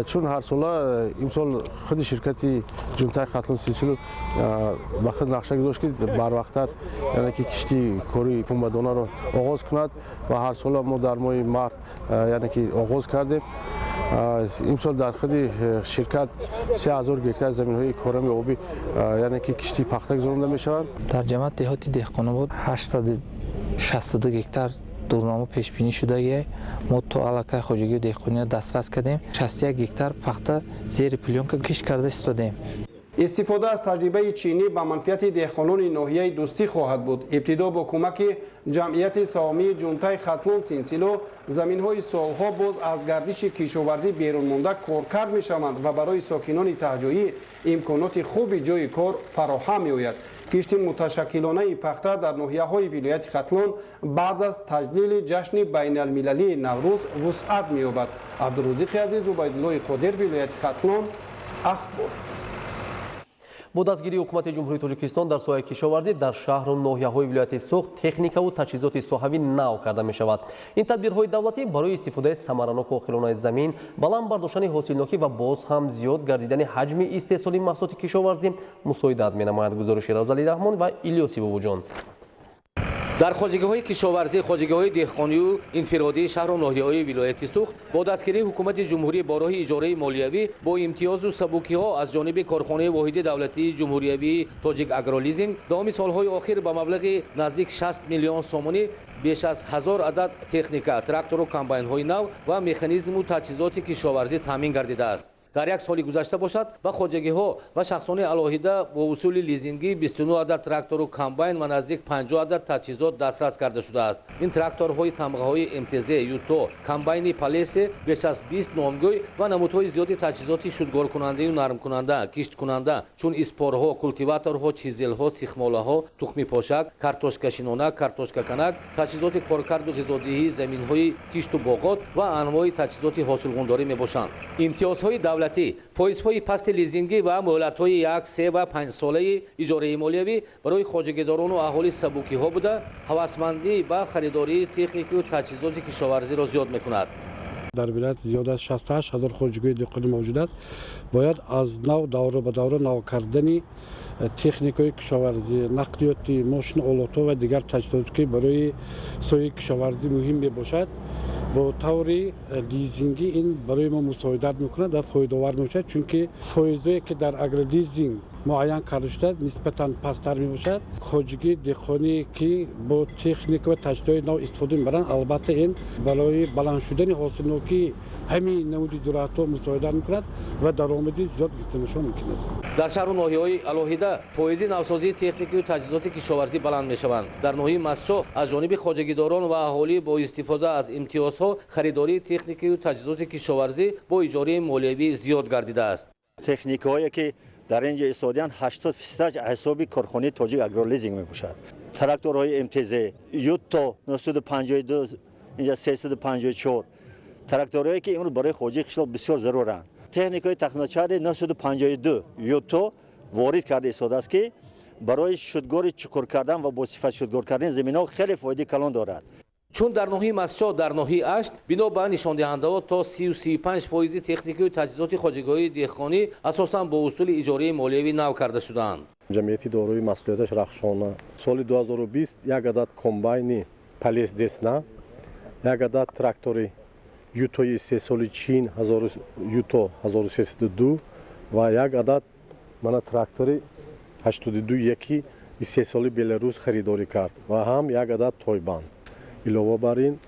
Чун ҳарсола имсол худи ширкати Ҷунтаи Хатлон Силсилу ба худ нақша гузошт, ки барвақттар, яъне ки кишти кори пунбадонаро оғоз кунад, ва ҳарсола мо дар моҳи март, яъне ки оғоз кардем. Имсол дар худи ширкат 3000 гектар заминҳои корами обӣ, яъне ки кишти пахта гузаронда мешаванд. Дар ҷамоат деҳоти Деҳқонобод 862 гектар дурнамо пешбинӣ шудагӣ. Мо то аллакай хоҷагию деҳқониро дастрас кардем. 61 гектар пахта зери плёнка кишт карда истодем. Истифода аз таҷрибаи чинӣ ба манфиати деҳқонони ноҳияи Дӯстӣ хоҳад буд. Ибтидо бо кӯмаки ҷамъияти саҳомии Ҷунтаи Хатлон Синсило заминҳои солҳо боз аз гардиши кишоварзӣ берун монда коркард мешаванд ва барои сокинони таҳҷоӣ имконоти хуби ҷойи кор фароҳам меояд. Кишти муташаккилонаи пахта дар ноҳияҳои вилояти Хатлон баъд аз таҷлили ҷашни байналмилалии Наврӯз вусъат меёбад. Абдурӯзиқи Азиз, Убайдуллои Қодир, вилояти Хатлон, Ахбор. Бо дастгирии ҳукумати Ҷумҳурии Тоҷикистон дар соҳаи кишоварзӣ дар шаҳру ноҳияҳои вилояти Суғд техникаву таҷҳизоти соҳавӣ нав карда мешавад. Ин тадбирҳои давлатӣ барои истифодаи самараноку оқилонаи замин, баланд бардоштани ҳосилнокӣ ва боз ҳам зиёд гардидани ҳаҷми истеҳсоли маҳсулоти кишоварзӣ мусоидат менамояд. Гузориши Равзали Раҳмон ва Илёси Бобоҷон. Дар хоҷагиҳои кишоварзӣ, хоҷагиҳои деҳқонию инфиродии шаҳру ноҳияҳои вилояти Суғд бо дастгирии ҳукумати ҷумҳурӣ бо роҳи иҷораи молиявӣ бо имтиёзу сабукиҳо аз ҷониби корхонаи воҳиди давлатии ҷумҳуриявии Тоҷик Агролизинг давоми солҳои охир ба маблағи наздик 60 миллион сомонӣ беш аз 1000 адад техника, трактору комбайнҳои нав ва механизму таҷҳизоти кишоварзӣ таъмин гардидааст. Дар як соли гузашта бошад, ба хоҷагиҳо ва шахсони алоҳида бо усули лизингӣ 29 адад трактору комбайн ва наздик 50 адад таҷҳизот дастрас карда шудааст. Ин тракторҳои тамғаҳои МТЗ, Юто, комбайни Палесе беш аз 20 номгӯй ва намудҳои зиёди таҷҳизоти шудгоркунандаю нармкунанда, кишткунанда, чун испорҳо, култиваторҳо, чизелҳо, сихмолаҳо, тухмипошак, картошкашинона, картошкаканак, таҷҳизоти коркарду ғизодиҳии заминҳои кишту боғот ва анвои таҷҳизоти ҳосилғундорӣ мебошанд. Имтиёзҳои давлатӣ, фоизҳои пасти лизингӣ ва муҳлатҳои 1, 3 ва 5 солаи иҷораи молиявӣ барои хоҷагидорону аҳолӣ сабукиҳо буда, ҳавасмандӣ ба харидории техникаю таҷҳизоти кишоварзиро зиёд мекунад. Дар вилоят зиёда аз 68 ҳазор хоҷагиҳои деҳқонӣ мавҷуд аст. Бояд аз нав давра ба давра нав кардани техникаҳои кишоварзӣ, нақлиёти, мошинолотҳо ва дигар таҷҳизоте, ки барои соҳаи кишоварзӣ муҳим мебошад, бо таври лизингӣ ин барои мо мусоидат мекунад ва фоидаовар мебошад, чунки фоизое ки дар агролизинг муайян карда шудааст, нисбатан пасттар мебошад. Хоҷагии деҳқоние ки бо техника ва таҷҳизоти нав истифода мебаранд, албатта ин барои баланд шудани ҳосилнокии ҳамин намуди зироатҳо мусоидат мекунад ва даромади зиёд гирифтанашон мумкин аст. Дар шаҳру ноҳияҳои алоҳида фоизи навсозии техникаю таҷҳизоти кишоварзӣ баланд мешаванд. Дар ноҳияи Мастчоҳ аз ҷониби хоҷагидорон ва аҳолӣ бо истифода аз имтиёзҳо харидории техникаю таҷҳизоти кишоварзӣ бо иҷораи молиявӣ зиёд гардидааст. Техникаҳое ки дар инҷо истодиянд, 80% ҳисоби корхонаи Тоҷик Агролизинг мебошад. Тракторҳои МТЗ, Юто 952, инҷа 354, тракторҳое ки имрӯз барои хоҷагии қишлоқ бисёр заруранд. Техникаҳои тахминашаҳри 952 Юто ворид карда истодааст, ки барои шудгори чуқур кардан ва бо сифат шудгор кардани заминҳо хеле фоидаи калон дорад. Чун дар ноҳияи Мастчоҳ, дар ноҳияи Ашт бино ба нишондиҳандаҳо то 30-35% техникаю таҷҳизоти хоҷагиҳои деҳқонӣ асосан бо усули иҷораи молиявӣ нав карда шудаанд. Ҷамъияти дорои масъулияташ Рахшона соли 2020 як адад комбайни Палес Десна, як адад трактори Ютои истеҳсоли Чин Юто 1302 ва як адад мана трактори 82 1 истеҳсоли Беларус харидорӣ кард ва ҳам як адад тойбанд. Илова бар ин,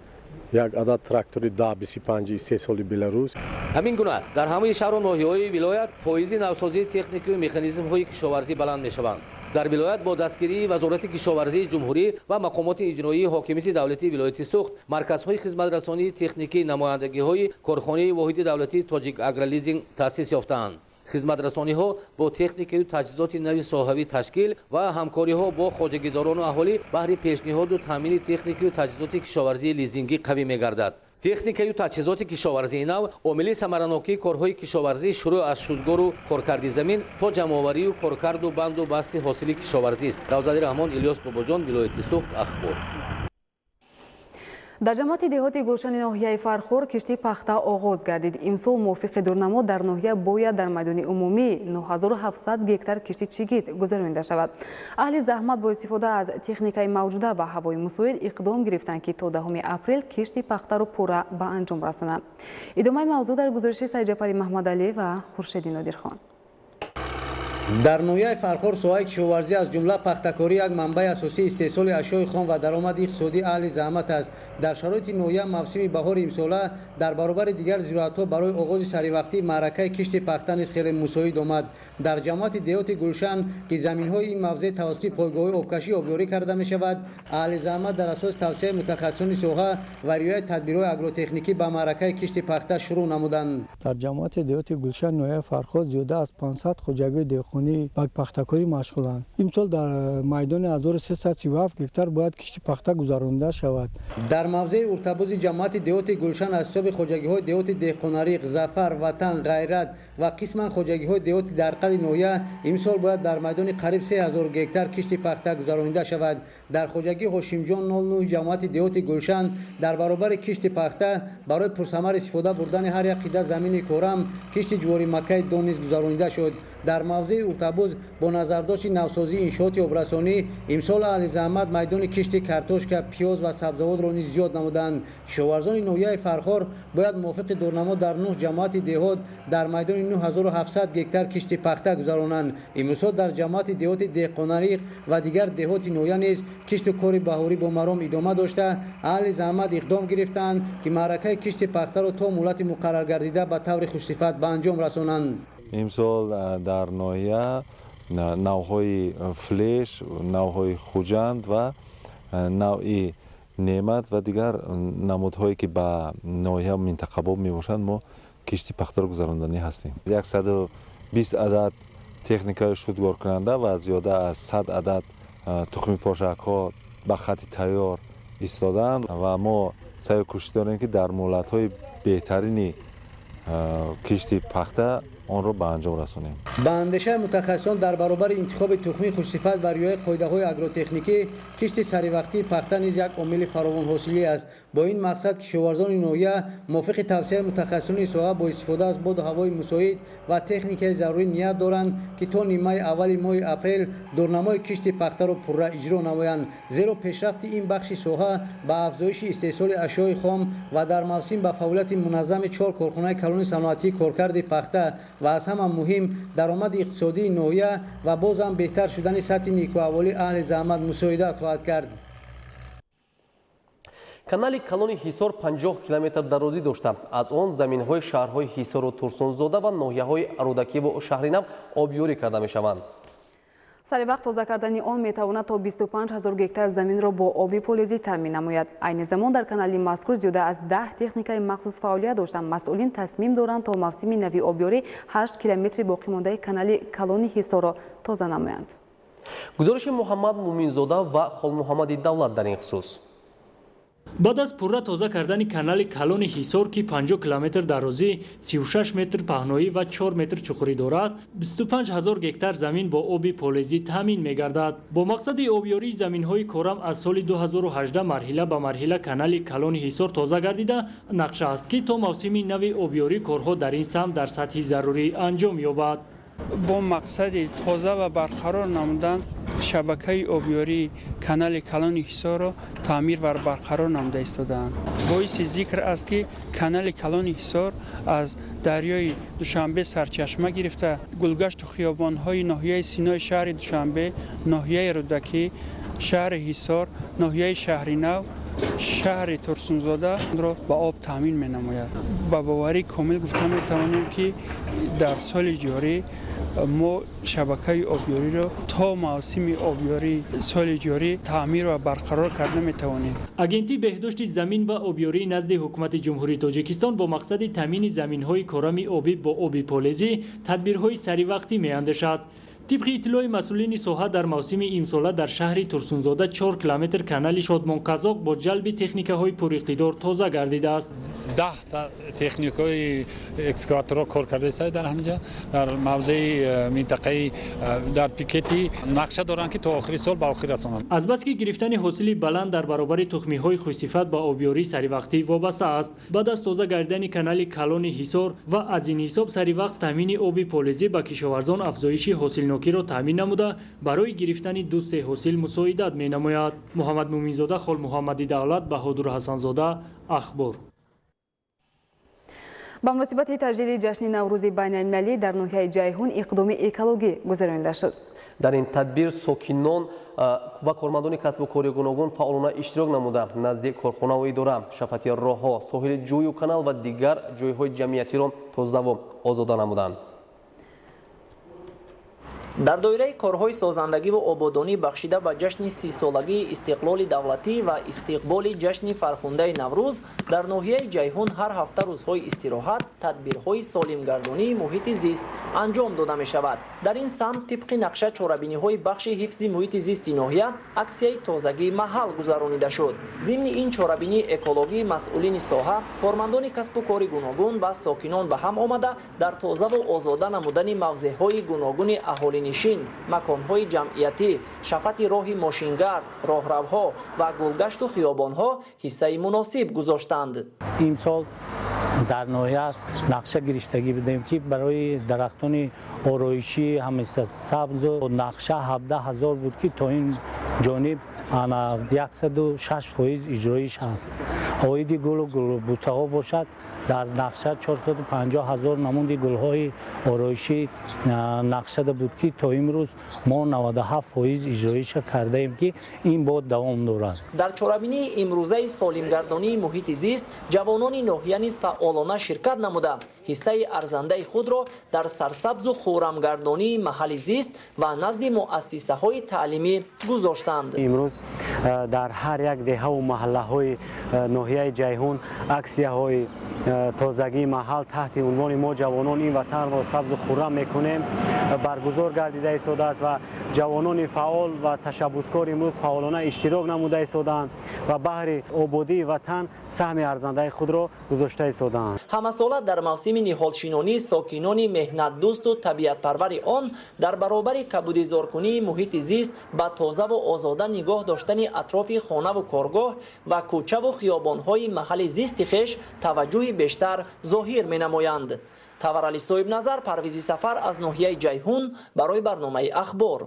Як адад трактори 1025 истеҳсоли Беларус. Ҳамин гуна дар ҳамаи шаҳру ноҳияҳои вилоят фоизи навсозии техникаю механизмҳои кишоварзӣ баланд мешаванд. Дар вилоят бо дастгирии Вазорати кишоварзии ҷумҳурӣ ва мақомоти иҷроии ҳокимияти давлатии вилояти Суғд марказҳои хизматрасонии техникии намояндагиҳои корхонаи воҳиди давлатии Тоҷик Агролизинг таъсис ёфтаанд. Хизматрасониҳо бо техникаю таҷҳизоти нави соҳавӣ ташкил ва ҳамкориҳо бо хоҷагидорону аҳолӣ баҳри пешниҳоду таъмини техникаю таҷҳизоти кишоварзии лизингӣ қавӣ мегардад. Техникаю таҷҳизоти кишоварзии нав омили самаранокии корҳои кишоварзӣ шурӯъ аз шудгору коркарди замин то ҷамъоварию коркарду банду басти ҳосили кишоварзист. Равзали Раҳмон, Илёс Бобоҷон, вилояти Суғд, Ахбор. Дар ҷамоати деҳоти Гулшани ноҳияи Фархор кишти пахта оғоз гардид. Имсол мувофиқи дурнамо дар ноҳия бояд дар майдони умумӣ 9700 гектар кишти чигит гузаронида шавад. Аҳли заҳмат бо истифода аз техникаи мавҷуда ва ҳавои мусоид иқдом гирифтанд, ки то 10 апрел кишти пахтаро пурра ба анҷом расонанд. Идомаи мавзӯъ дар гузориши Сайдҷафари Маҳмадалӣ ва Хуршеди Нодирхон. Дар ноҳияи Фархор соҳаи кишоварзӣ аз ҷумла пахтакорӣ як манбаи асосии истеҳсоли ашёи хом ва даромади иқтисодии аҳли заҳмат аст. Дар шароити ноҳия мавсими баҳори имсола дар баробари дигар зироатҳо барои оғози саривақтии маъракаи кишти пахта низ хеле мусоид омад. Дар ҷамоати деҳоти Гулшан, ки заминҳои ин мавзеъ тавассути пойгоҳҳои обкашӣ обёрӣ карда мешавад, аҳли заҳмат дар асоси тавсияи мутахассисони соҳа ва риояи тадбирҳои агротехникӣ ба маъракаи кишти пахта шурӯъ намуданд. Дар ҷамоати деҳоти Гулшан ноҳияи Фархор зиёда аз 500 хоҷагии деҳқонӣ ба пахтакорӣ машғуланд. Имсол дар майдони 1337 гектар бояд кишти пахта гузаронида шавад. Дар мавзеи Уртабузи ҷамоати деҳоти Гулшан аз ҳисоби хоҷагиҳои деҳоти Деҳқонариқ, Зафар, Ватан, Ғайрат ва қисман хоҷагиҳои деҳоти Дарқади ноҳия имсол бояд дар майдони қариб 3000 гектар кишти пахта гузаронида шавад. Дар хоҷагии Ҳошимҷон 09 ҷамоати деҳоти Гулшан дар баробари кишти пахта барои пурсамар истифода бурдани ҳар як қида замини корам кишти ҷуворимаккаи дон низ гузаронида шуд. Дар мавзеи Уртабуз бо назардошти навсозии иншооти обрасонӣ имсол аҳли заҳмат майдони кишти картошка, пиёз ва сабзавотро низ зиёд намуданд. Кишоварзони ноҳияи Фархор бояд мувофиқи дурнамо дар 9 ҷамоати деҳот дар майдони 9700 гектар кишти пахта гузаронанд. Имрӯзҳо дар ҷамоати деҳоти Деҳқонариқ ва дигар деҳоти ноҳия низ кишту кори баҳорӣ бо маром идома дошта, аҳли заҳмат иқдом гирифтаанд, ки маъракаи кишти пахтаро то муҳлати муқарраргардида ба таври хушсифат ба анҷом расонанд. Имсол дар ноҳия навъҳои Флеш, навъҳои Хуҷанд ва навъи Неъмат ва дигар намудҳое, ки ба ноҳия минтақабоб мебошанд, мо кишти пахтаро гузаронданӣ ҳастем. 120 адад техникаи шудгоркунанда ва зиёда аз 100 адад тухми пошакҳо ба хати тайёр истодаанд ва мо саъю кӯшиш дорем, ки дар муҳлатҳои беҳтарини кишти пахта онро ба анҷом расонем. Ба андешаи мутахассисон, дар баробари интихоби тухмии хушсифат ва риояи қоидаҳои агротехникӣ, кишти саривақтии пахта низ як омили фаровонҳосилӣ аст. Бо ин мақсад кишоварзони ноҳия мувофиқи тавсияи мутахассисони соҳа бо истифода аз боду ҳавои мусоид ва техникаи зарурӣ ният доранд, ки то нимаи аввали моҳи апрел дурнамои кишти пахтаро пурра иҷро намоянд. Зеро пешрафти ин бахши соҳа ба афзоиши истеҳсоли ашёи хом ва дар мавсим ба фаъолияти муназзами 4 корхонаи калони саноатии коркарди пахта ва аз ҳама муҳим даромади иқтисодии ноҳия ва боз ҳам беҳтар шудани сатҳи некуаҳволии аҳли заҳмат мусоидат хоҳад кард. Канали калони Ҳисор 50 километр дарозӣ дошта, аз он заминҳои шаҳрҳои Ҳисору Турсунзода ва ноҳияҳои Рӯдакиву Шаҳринав обёрӣ карда мешаванд. Сари вақт тоза кардани он метавонад то 25 ҳазор гектар заминро бо оби полезӣ таъмин намояд. Айни замон дар канали мазкур зиёда аз 10 техникаи махсус фаъолият доштанд. Масъулин тасмим доранд, то мавсими нави обёрӣ 8 километри боқимондаи канали калони Ҳисорро тоза намоянд. Гузориши Муҳаммад Муминзода ва Холмуҳаммади Давлат дар ин хусус. Баъд аз пурра тоза кардани канали калони Ҳисор, ки 50 километр дарозӣ, 36 метр паҳноӣ ва 4 метр чуқурӣ дорад, 25 ҳазор гектар замин бо оби полезӣ таъмин мегардад. Бо мақсади обёрии заминҳои корам аз соли 2018 марҳила ба марҳила канали калони Ҳисор тоза гардида, нақша аст, ки то мавсими нави обёрӣ корҳо дар ин самт дар сатҳи зарурӣ анҷом ёбад. Бо мақсади тоза ва барқарор намудан шабакаи обёрии канали калони Ҳисорро таъмир ва барқарор намуда истодаанд. Боиси зикр аст, ки канали калони Ҳисор аз дарёи Душанбе сарчашма гирифта, гулгашту хиёбонҳои ноҳияи Синои шаҳри Душанбе, ноҳияи Рӯдакӣ, шаҳри Ҳисор, ноҳияи Шаҳринав Шаҳри Турсунзодаро ба об таъмин менамояд. Ба боварии комил гуфта метавонем, ки дар соли ҷорӣ мо шабакаи обёриро то мавсими обёрии соли ҷорӣ таъмир ва барқарор карда метавонем. Агентии беҳдошти замин ва обёрии назди Ҳукумати Ҷумҳурии Тоҷикистон бо мақсади таъмини заминҳои корами обӣ бо оби полезӣ тадбирҳои саривақтӣ меандешад. Тибқи иттилои масъулини соҳа, дар мавсими имсола дар шаҳри Турсунзода 4 километр канали Шодмонқазоқ бо ҷалби техникаҳои пуриқтидор тоза гардидааст. 10та техникаҳои экскаваторҳо кор карда дар ҳаминҷа, дар мавзеи минтақаи дар пикети нақша доранд, ки то охири сол ба охир расонанд. Азбаски гирифтани ҳосили баланд дар баробари тухмиҳои хушсифат ба обёрии саривақтӣ вобаста аст, баъд аз тоза гардидани канали калони Ҳисор ва аз ин ҳисоб саривақт таъмини оби полезӣ ба кишоварзон афзоиши ҳосилнокиро таъмин намуда, барои гирифтани 2-3 ҳосил мусоидат менамояд. Муҳаммад Муминзода, Холмуҳаммади Давлат, Баҳодур Ҳасанзода, Ахбор. Ба муносибати таҷдиди ҷашни Наврӯзи байналмилалӣ дар ноҳияи Ҷайҳун иқдоми экологӣ гузаронида шуд. Дар ин тадбир сокинон ва кормандони касбу кори гуногун фаъолона иштирок намуда, назди корхонаву идора, шафати роҳҳо, соҳили ҷӯю канал ва дигар ҷойҳои ҷамъиятиро тозаву озода намуданд. Дар доираи корҳои созандагиву ободонӣ бахшида ба ҷашни 30-солагии истиқлоли давлатӣ ва истиқболи ҷашни фархундаи Наврӯз дар ноҳияи Ҷайҳун ҳар ҳафта рӯзҳои истироҳат тадбирҳои солимгардонии муҳити зист анҷом дода мешавад. Дар ин самт тибқи нақша чорабиниҳои бахши ҳифзи муҳити зисти ноҳия аксияи тозагии маҳал гузаронида шуд. Зимни ин чорабинии экологӣ масъулини соҳа, кормандони касбу кори гуногун ва сокинон ба ҳам омада, дар тозаву озода намудани мавзеъҳои гуногуни аҳолинишин, маконҳои ҷамъиятӣ, шафати роҳи мошингард, роҳравҳо ва гулгашту хиёбонҳо ҳиссаи муносиб гузоштанд. Имсол дар ноҳия нақша гирифтагӣ будем, ки барои дарахтони ороишӣ ҳамешасабзу нақша 17 ҳазор буд, ки то ин ҷониб 106% иҷроиш ҳаст. Оиди гулу гулбутаҳо бошад, дар нақша 450 ҳазор намуди гулҳои ороишӣ нақшада буд, ки то имрӯз мо 97% иҷроиша кардаем, ки ин бод давом дорад. Дар чорабинии имрӯзаи солимгардонии муҳити зист ҷавонони ноҳия низ фаъолона ширкат намуда, ҳиссаи арзандаи худро дар сарсабзу хӯрамгардонии маҳалли зист ва назди муассисаҳои таълимӣ гузоштанд. Имрӯз дар ҳар як деҳаву маҳаллаҳои ноҳияи Ҷайҳун аксияҳои тозагии маҳал таҳти унвони «Мо ҷавонон ин ватанро сабзу хуррам мекунем» баргузор гардида истодааст ва ҷавонони фаъол ва ташаббускор имрӯз фаъолона иштирок намуда истодаанд ва баҳри ободии ватан саҳми арзандаи худро гузошта истодаанд. Ҳамасола дар мавсими ниҳолшинонӣ сокинони меҳнатдӯсту табиатпарвари он дар баробари кабудизоркунии муҳити зист ба тозаву озода нигоҳ доштани атрофи хонаву коргоҳ ва кӯчаву хиёбонҳои маҳалли зисти хеш таваҷҷӯҳи бештар зоҳир менамоянд. Таварали Соҳибназар, Парвизи Сафар аз ноҳияи Ҷайҳун барои барномаи Ахбор.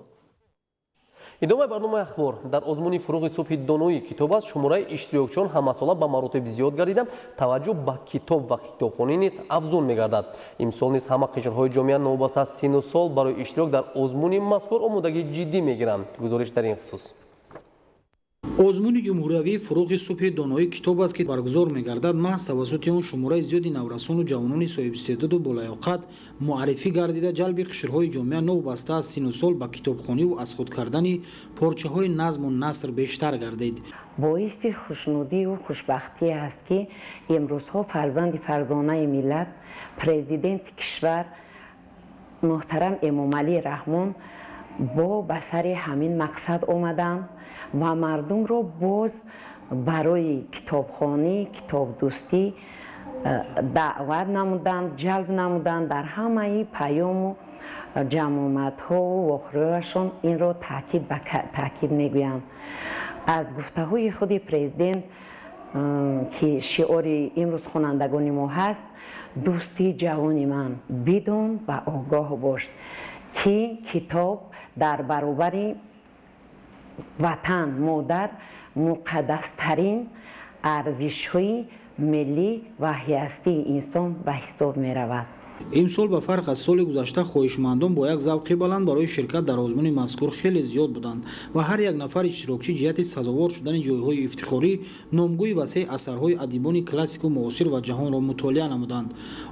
Идомаи барномаи Ахбор. Дар озмуни «Фуруғи субҳи доноӣ китоб аст» шумораи иштирокчиён ҳамасола ба маротиб зиёд гардида, таваҷҷӯҳ ба китоб ва китобхонӣ низ афзун мегардад. Имсол низ ҳама қишрҳои ҷомеа новобаста аз сину сол барои иштирок дар озмуни мазкур омодагии ҷиддӣ мегиранд. Гузориш дар ин хусус. Озмуни ҷумҳуриявии «Фуруғи субҳи доноӣ китоб аст», ки баргузор мегардад, маҳз тавассути он шумораи зиёди наврасону ҷавонони соҳибистеъдоду болаёқат муаррифӣ гардида, ҷалби қишрҳои ҷомеа новобаста аз сину сол ба китобхониву аз худ кардани порчаҳои назму наср бештар гардид. Боиси хушнудию хушбахтӣ аст, ки имрӯзҳо фарзанди фарзонаи миллат, президенти кишвар муҳтарам Эмомалӣ Раҳмон бо ба сари ҳамин мақсад омаданд ва мардумро боз барои китобхонӣ, китобдӯстӣ даъват намуданд, ҷалб намуданд. Дар ҳамаи паёму ҷамъомадҳову вохӯриҳояшон инро таъкид ба таъкид мегӯянд. Аз гуфтаҳои худи президент, ки шиори имрӯз хонандагони мо ҳаст: «Дӯсти ҷавони ман, бидон ва огоҳ бош, ки китоб дар баробари ватан модар муқаддастарин арзишҳои миллӣ ва ҳастии инсон ба ҳисоб меравад». Имсол ба фарқ аз соли гузашта хоҳишмандон бо як завқи баланд барои ширкат дар озмуни мазкур хеле зиёд буданд ва ҳар як нафар иштирокчӣ ҷиҳати сазовор шудани ҷойҳои ифтихорӣ номгӯи васеи асарҳои адибони классику муосир ва ҷаҳонро мутолиа намуданд.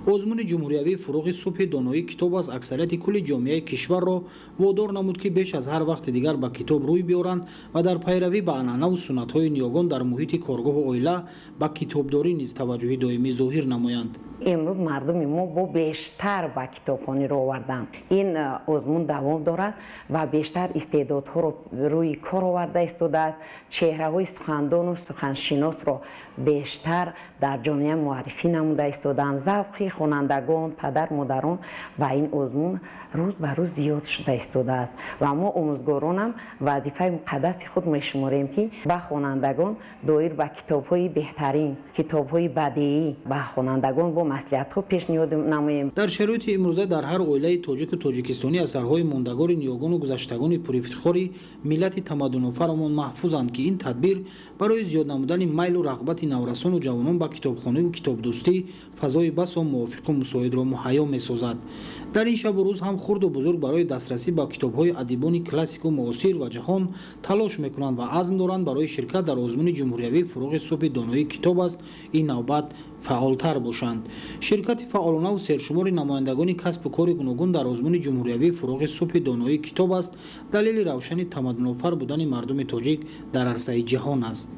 Озмуни ҷумҳуриявии фурӯғи субҳи доноӣ китоб аст аксарияти кулли ҷомеаи кишварро водор намуд, ки беш аз ҳар вақти дигар ба китоб рӯй биёранд ва дар пайравӣ ба анъанаву суннатҳои ниёгон дар муҳити коргоҳу оила ба китобдорӣ низ таваҷҷӯҳи доимӣ зоҳир намоянд. Имрӯз мардуми мо бо бештар ба китобхонӣ ро оварданд. Ин озмун давом дорад ва бештар истеъдодҳоро рӯи кор оварда истодааст. Чеҳраҳои сухандону суханшиносро бештар дар ҷомеа муаррифӣ намуда истодаанд. Завқи хонандагон, падар, модарон ба ин озмун рӯз ба рӯз зиёд шуда истодааст ва мо омӯзгоронам вазифаи муқаддаси худ мешуморем, ки ба хонандагон доир ба китобҳои беҳтарин, китобҳои бадеӣ ба хонандагон бо маслиҳатҳо пешниҳод намоем. Дар шароити имрӯза дар ҳар оилаи тоҷику тоҷикистонӣ асарҳои мондагори ниёгону гузаштагони пурэфтихори миллати тамаддунофаромон маҳфузанд, ки ин тадбир барои зиёд намудани майлу рағбати наврасону ҷавонон ба китобхониву китобдӯстӣ фазои басо мувофиқу мусоидро муҳайё месозад. Дар ин шабу рӯз ҳам хурду бузург барои дастрасӣ ба китобҳои адибони классику муосир ва ҷаҳон талош мекунанд ва азм доранд барои ширкат дар озмуни ҷумҳуриявии фурӯғи субҳи доноии китоб аст ин навбат фаъолтар бошанд. Ширкати фаъолонаву сершумори намояндагони касбу кори гуногун дар озмуни ҷумҳуриявии фурӯғи субҳи доноии китоб аст далели равшани тамаддунофар будани мардуми тоҷик дар арсаи ҷаҳон аст.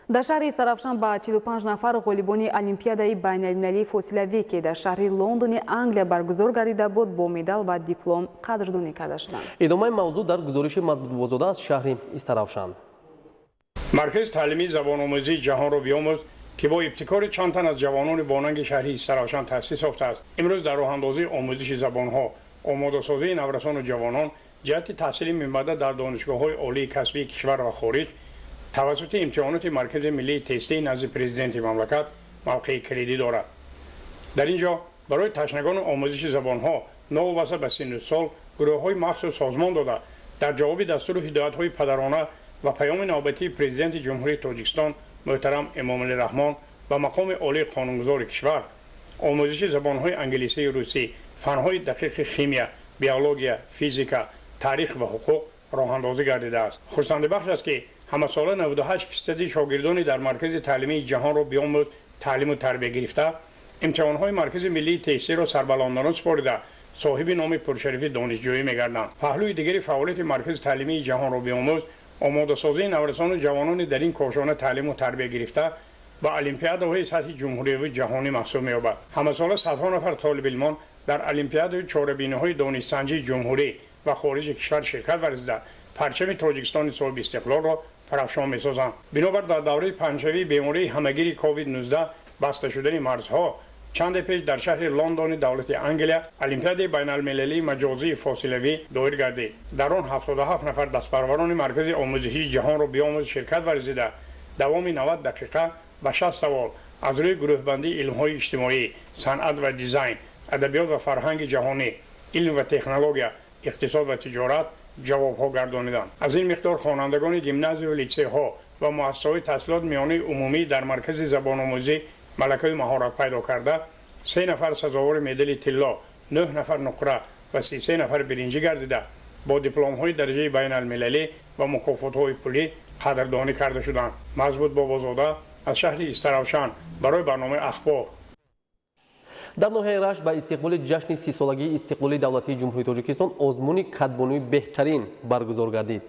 Дар шаҳри Истаравшан ба 45 нафар ғолибони Олимпиадаи байналмилалии фосилавӣ, ки дар шаҳри Лондони Англия баргузор гардида буд, бо медал ва диплом қадрдонӣ карда шуданд. Идомаи мавзӯъ дар гузориши Мазбутбозода аз шаҳри Истаравшан. Маркази таълимии забономӯзии ҷаҳонро биомӯз, ки бо ибтикори чанд тан аз ҷавонони бонанги шаҳри Истаравшан таъсис ёфтааст, имрӯз дар роҳандозии омӯзиши забонҳо, омодасозии наврасону ҷавонон ҷиҳати таҳсили минбаъда дар донишгоҳҳои олии касбии кишвар ва хориҷ тавассути имтиҳоноти Маркази миллии тестии назди президенти мамлакат мавқеи калидӣ дорад. Дар ин ҷо барои ташнагони омӯзиши забонҳо новобаста ба синну сол гурӯҳҳои махсус созмон дода, дар ҷавоби дастуру ҳидоятҳои падарона ва паёми навбатии президенти Ҷумҳурии Тоҷикистон муҳтарам Эмомалӣ Раҳмон ба мақоми олии қонунгузори кишвар омӯзиши забонҳои англисию русӣ, фанҳои дақиқи химия, биология, физика, таърих ва ҳуқуқ роҳандозӣ гардидааст. Хурсандибахш аст, ки ҳамасола 98% шогирдони дар маркази таълимии ҷаҳонро биомӯз таълиму тарбия гирифта, имтиҳонҳои Маркази миллии тестиро сарбаландона супорида, соҳиби номи пуршарифи донишҷӯӣ мегарданд. Паҳлӯи дигари фаъолияти маркази таълимии ҷаҳонро биомӯз омодасозии наврасону ҷавонони дар ин кошона таълиму тарбия гирифта ба олимпиадаҳои сатҳи ҷумҳурияву ҷаҳонӣ маҳсуб меёбад. Ҳамасола садҳо нафар толибилмон дар олимпиадаи чорабиниҳои донишсанҷии ҷумҳурӣ ва хориҷи кишвар ширкат варзида, парчами Тоҷикистони соҳиби истиқлолро парафшон месозанд. Бинобар дар давраи панҷшавии бемории ҳамагири COVID-19 баста шудани марзҳо, чанде пеш дар шаҳри Лондони давлати Англия олимпиадаи байналмилалии маҷозии фосилавӣ доир гардид. Дар он 77 нафар дастпарварони маркази омӯзишии ҷаҳонро биомӯз ширкат варзида, давоми 90 дақиқа ба 60 савол аз рӯи гурӯҳбандии илмҳои иҷтимоӣ, санъат ва дизайн, адабиёт ва фарҳанги ҷаҳонӣ, илм ва технология, иқтисод ва тиҷорат ҷавобҳо гардониданд. Аз ин миқдор хонандагони гимназию литсейҳо ва муассисаҳои таҳсилот миёнаи умумӣ дар маркази забономӯзӣ малакаи маҳорат пайдо карда, 3 нафар сазовори медали тилло, 9 нафар нуқра ва 33 нафар биринҷӣ гардида, бо дипломҳои дараҷаи байналмилалӣ ва мукофотҳои пулӣ қадрдонӣ карда шуданд. Мазбут Бобозода аз шаҳри Истаравшан барои барномаи Ахбор. Дар ноҳияи Рашт ба истиқболи ҷашни 30-солагии истиқлоли давлатии Ҷумҳурии Тоҷикистон озмуни кадбонуи беҳтарин баргузор гардид.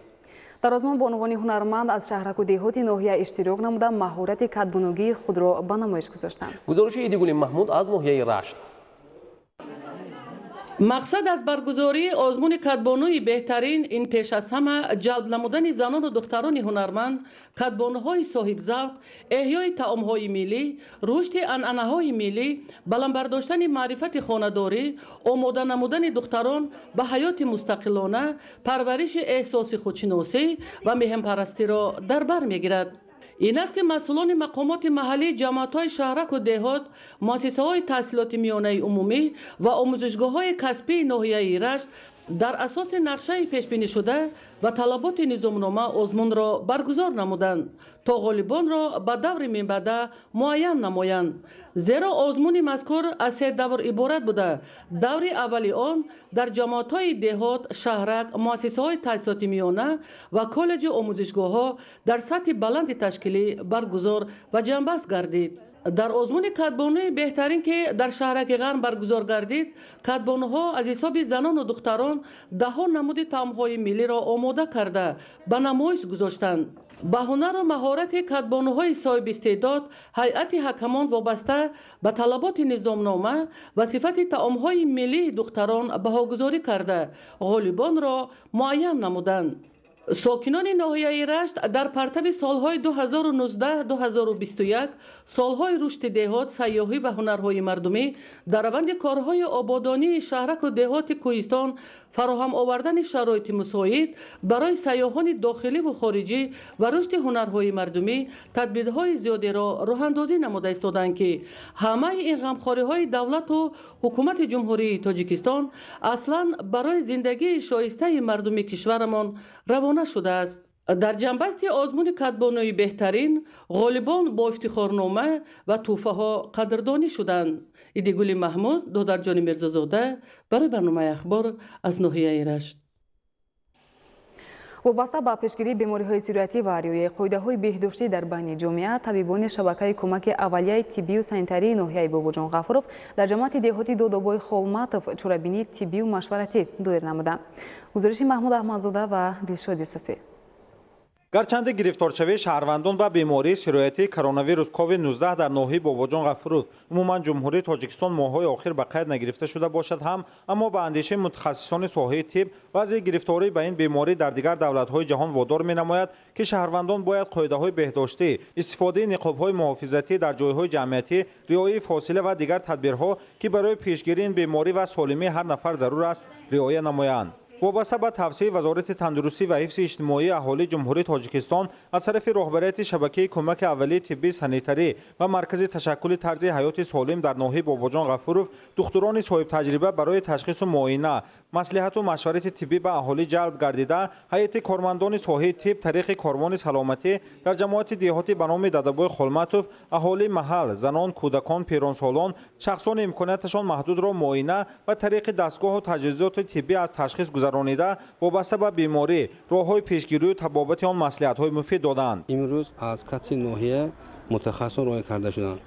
Дар озмун бонувони ҳунарманд аз шаҳраку деҳоти ноҳия иштирок намуда, маҳорати кадбонугии худро ба намоиш гузоштанд. Гузориши Идигули Маҳмуд аз ноҳияи Рашт. Мақсад аз баргузории озмуни кадбонуи беҳтарин ин пеш аз ҳама ҷалб намудани занону духтарони ҳунарманд, кадбонуҳои соҳибзавқ, эҳёи таомҳои миллӣ, рушди анъанаҳои миллӣ, баланд бардоштани маърифати хонадорӣ, омода намудани духтарон ба ҳаёти мустақилона, парвариши эҳсоси худшиносӣ ва меҳнпарастиро дар бар мегирад. Ин аст, ки масъулони мақомоти маҳаллии ҷамоатҳои шаҳраку деҳот, муассисаҳои таҳсилоти миёнаи умумӣ ва омӯзишгоҳҳои касбии ноҳияи Рашт Дар асоси нақшаи пешбинишуда ва талаботи низомнома озмунро баргузор намуданд, то ғолибонро ба даври минбаъда муайян намоянд. Зеро озмуни мазкур аз се давр иборат буда, даври аввали он дар ҷамоатҳои деҳот, шаҳрак, муассисаҳои таҳсилоти миёна ва коллеҷу омӯзишгоҳҳо дар сатҳи баланди ташкилӣ баргузор ва ҷамъбаст гардид. Дар озмуни кадбонуи беҳтарин, ки дар шаҳраки Ғарм баргузор гардид, кадбонуҳо аз ҳисоби занону духтарон даҳҳо намуди таомҳои миллиро омода карда ба намоиш гузоштанд. Ба ҳунару маҳорати кадбонуҳои соҳибистеъдод ҳайати ҳакамон вобаста ба талаботи низомнома ва сифати таомҳои миллии духтарон баҳогузорӣ карда ғолибонро муайян намуданд. Сокинони ноҳияи Рашт дар партави солҳои 2019-2021, солҳои рушди деҳот, сайёҳӣ ва ҳунарҳои мардумӣ, дар раванди корҳои ободонии шаҳраку деҳоти кӯҳистон, фароҳам овардани шароити мусоид барои сайёҳони дохиливу хориҷӣ ва рушди ҳунарҳои мардумӣ тадбирҳои зиёдеро роҳандозӣ намуда истоданд, ки ҳамаи ин ғамхориҳои давлату ҳукумати Ҷумҳурии Тоҷикистон аслан барои зиндагии шоистаи мардуми кишварамон равона шудааст. Дар ҷамъбасти озмуни кадбонуи беҳтарин ғолибон бо ифтихорнома ва тӯҳфаҳо қадрдонӣ шуданд. Идигули Маҳмуд, Додарҷони Мирзозода барои барномаи Ахбор аз ноҳияи Рашт. Вобаста ба пешгирии бемориҳои сироятӣ ва риояи қоидаҳои беҳдоштӣ дар байни ҷомеа, табибони шабакаи кӯмаки аввалияи тиббию санитарии ноҳияи Бобоҷон Ғафуров дар ҷамоати деҳоти Додобои Холматов чорабинии тиббию машваратӣ доир намуданд. Гузориши Маҳмуд Аҳмадзода ва Дилшод Юсуфӣ. Гарчанде гирифторшавии шаҳрвандон ба бемории сироятии коронавирус COVID-19 дар ноҳияи Бобоҷон Ғафуров, умуман Ҷумҳурии Тоҷикистон моҳҳои охир ба қайд нагирифта шуда бошад ҳам, аммо ба андешаи мутахассисони соҳаи тиб вазъи гирифторӣ ба ин беморӣ дар дигар давлатҳои ҷаҳон водор менамояд, ки шаҳрвандон бояд қоидаҳои беҳдоштӣ, истифодаи ниқобҳои муҳофизатӣ дар ҷойҳои ҷамъиятӣ, риояи фосила ва дигар тадбирҳо, ки барои пешгирии ин беморӣ ва солимии ҳар нафар зарур аст, риоя намоянд. Вобаста ба тавсияи Вазорати тандурустӣ ва ҳифзи иҷтимоии аҳолии Ҷумҳурии Тоҷикистон аз тарафи роҳбарияти шабакаи кӯмаки аввалии тиббии санитарӣ ва маркази ташаккули тарзи ҳаёти солим дар ноҳияи Бобоҷон Ғафуров духтурони соҳибтаҷриба барои ташхису муоина, маслиҳату машварати тиббӣ ба аҳолӣ ҷалб гардида, ҳайати кормандони соҳаи тиб тариқи корвони саломатӣ дар ҷамоати деҳотӣ ба номи Дадабои Холматов аҳолии маҳал, занон, кӯдакон, пиронсолон, шахсони имконияташон маҳдудро муоина ва тариқи дастгоҳу таҷҳизоти тиббӣ аз ташхис гузаронида вобаста ба беморӣ, роҳҳои пешгирию табобати он маслиҳатҳои муфид доданд. Имрӯз аз катси ноҳия мутахассисон роҳӣ карда шуданд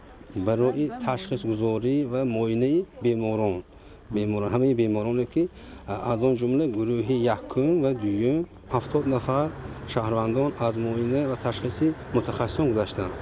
барои ташхисгузорӣ ва муоинаи беморон. Ҳамаи бемороне, ки аз он ҷумла гурӯҳи якум ва дуюм, 70 нафар шаҳрвандон аз муоина ва ташхиси мутахассисон гузаштанд.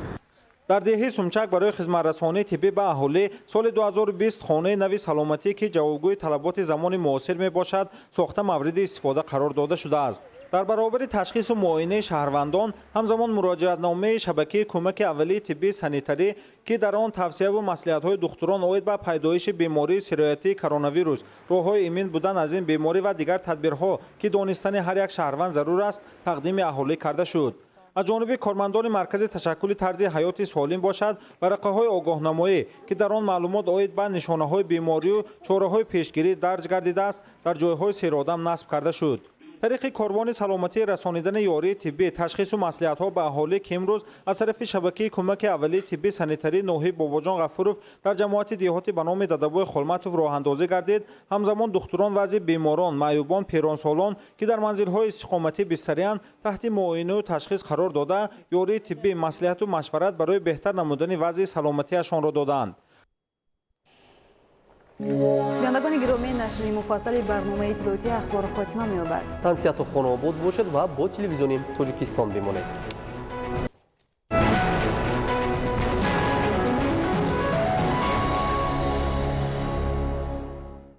Дар деҳаи Сумчак барои хизматрасонии тиббӣ ба аҳолӣ соли 2020 хонаи нави саломатӣ, ки ҷавобгӯи талаботи замони муосир мебошад, сохта мавриди истифода қарор дода шудааст. Дар баробари ташхису муоинаи шаҳрвандон ҳамзамон муроҷиатномаи шабакаи кӯмаки аввалии тиббии санитарӣ, ки дар он тавсияву маслиҳатҳои духтурон оид ба пайдоиши бемории сироятии коронавирус, роҳҳои имин будан аз ин беморӣ ва дигар тадбирҳо, ки донистани ҳар як шаҳрванд зарур аст, тақдими аҳолӣ карда шуд. Аз ҷониби кормандони маркази ташаккули тарзи ҳаёти солим бошад, варақаҳои огоҳнамоӣ, ки дар он маълумот оид ба нишонаҳои беморию чораҳои пешгирӣ дарҷ гардидааст, дар ҷойҳои серодам насб карда шуд. Тариқи корвони саломатии расонидани ёрии тиббӣ, ташхису маслиҳатҳо ба аҳолӣ, ки имрӯз аз тарафи шабакаи кӯмаки аввалии тиббии санитарии ноҳияи Бобоҷон Ғафуров дар ҷамоати деҳотӣ ба номи Дадабои Холматов роҳандозӣ гардид, ҳамзамон духтурон вазъи беморон, маъюбон, пиронсолон, ки дар манзилҳои истиқоматӣ бистариянд, таҳти муоинаю ташхис қарор дода, ёрии тиббӣ, маслиҳату машварат барои беҳтар намудани вазъи саломатиашонро доданд. Бинандагони гиромӣ, нашри муфассали барномаи иттилоотии Ахбор хотима меёбад. Тансиҳату хонаобод бошед ва бо телевизиони Тоҷикистон бимонед.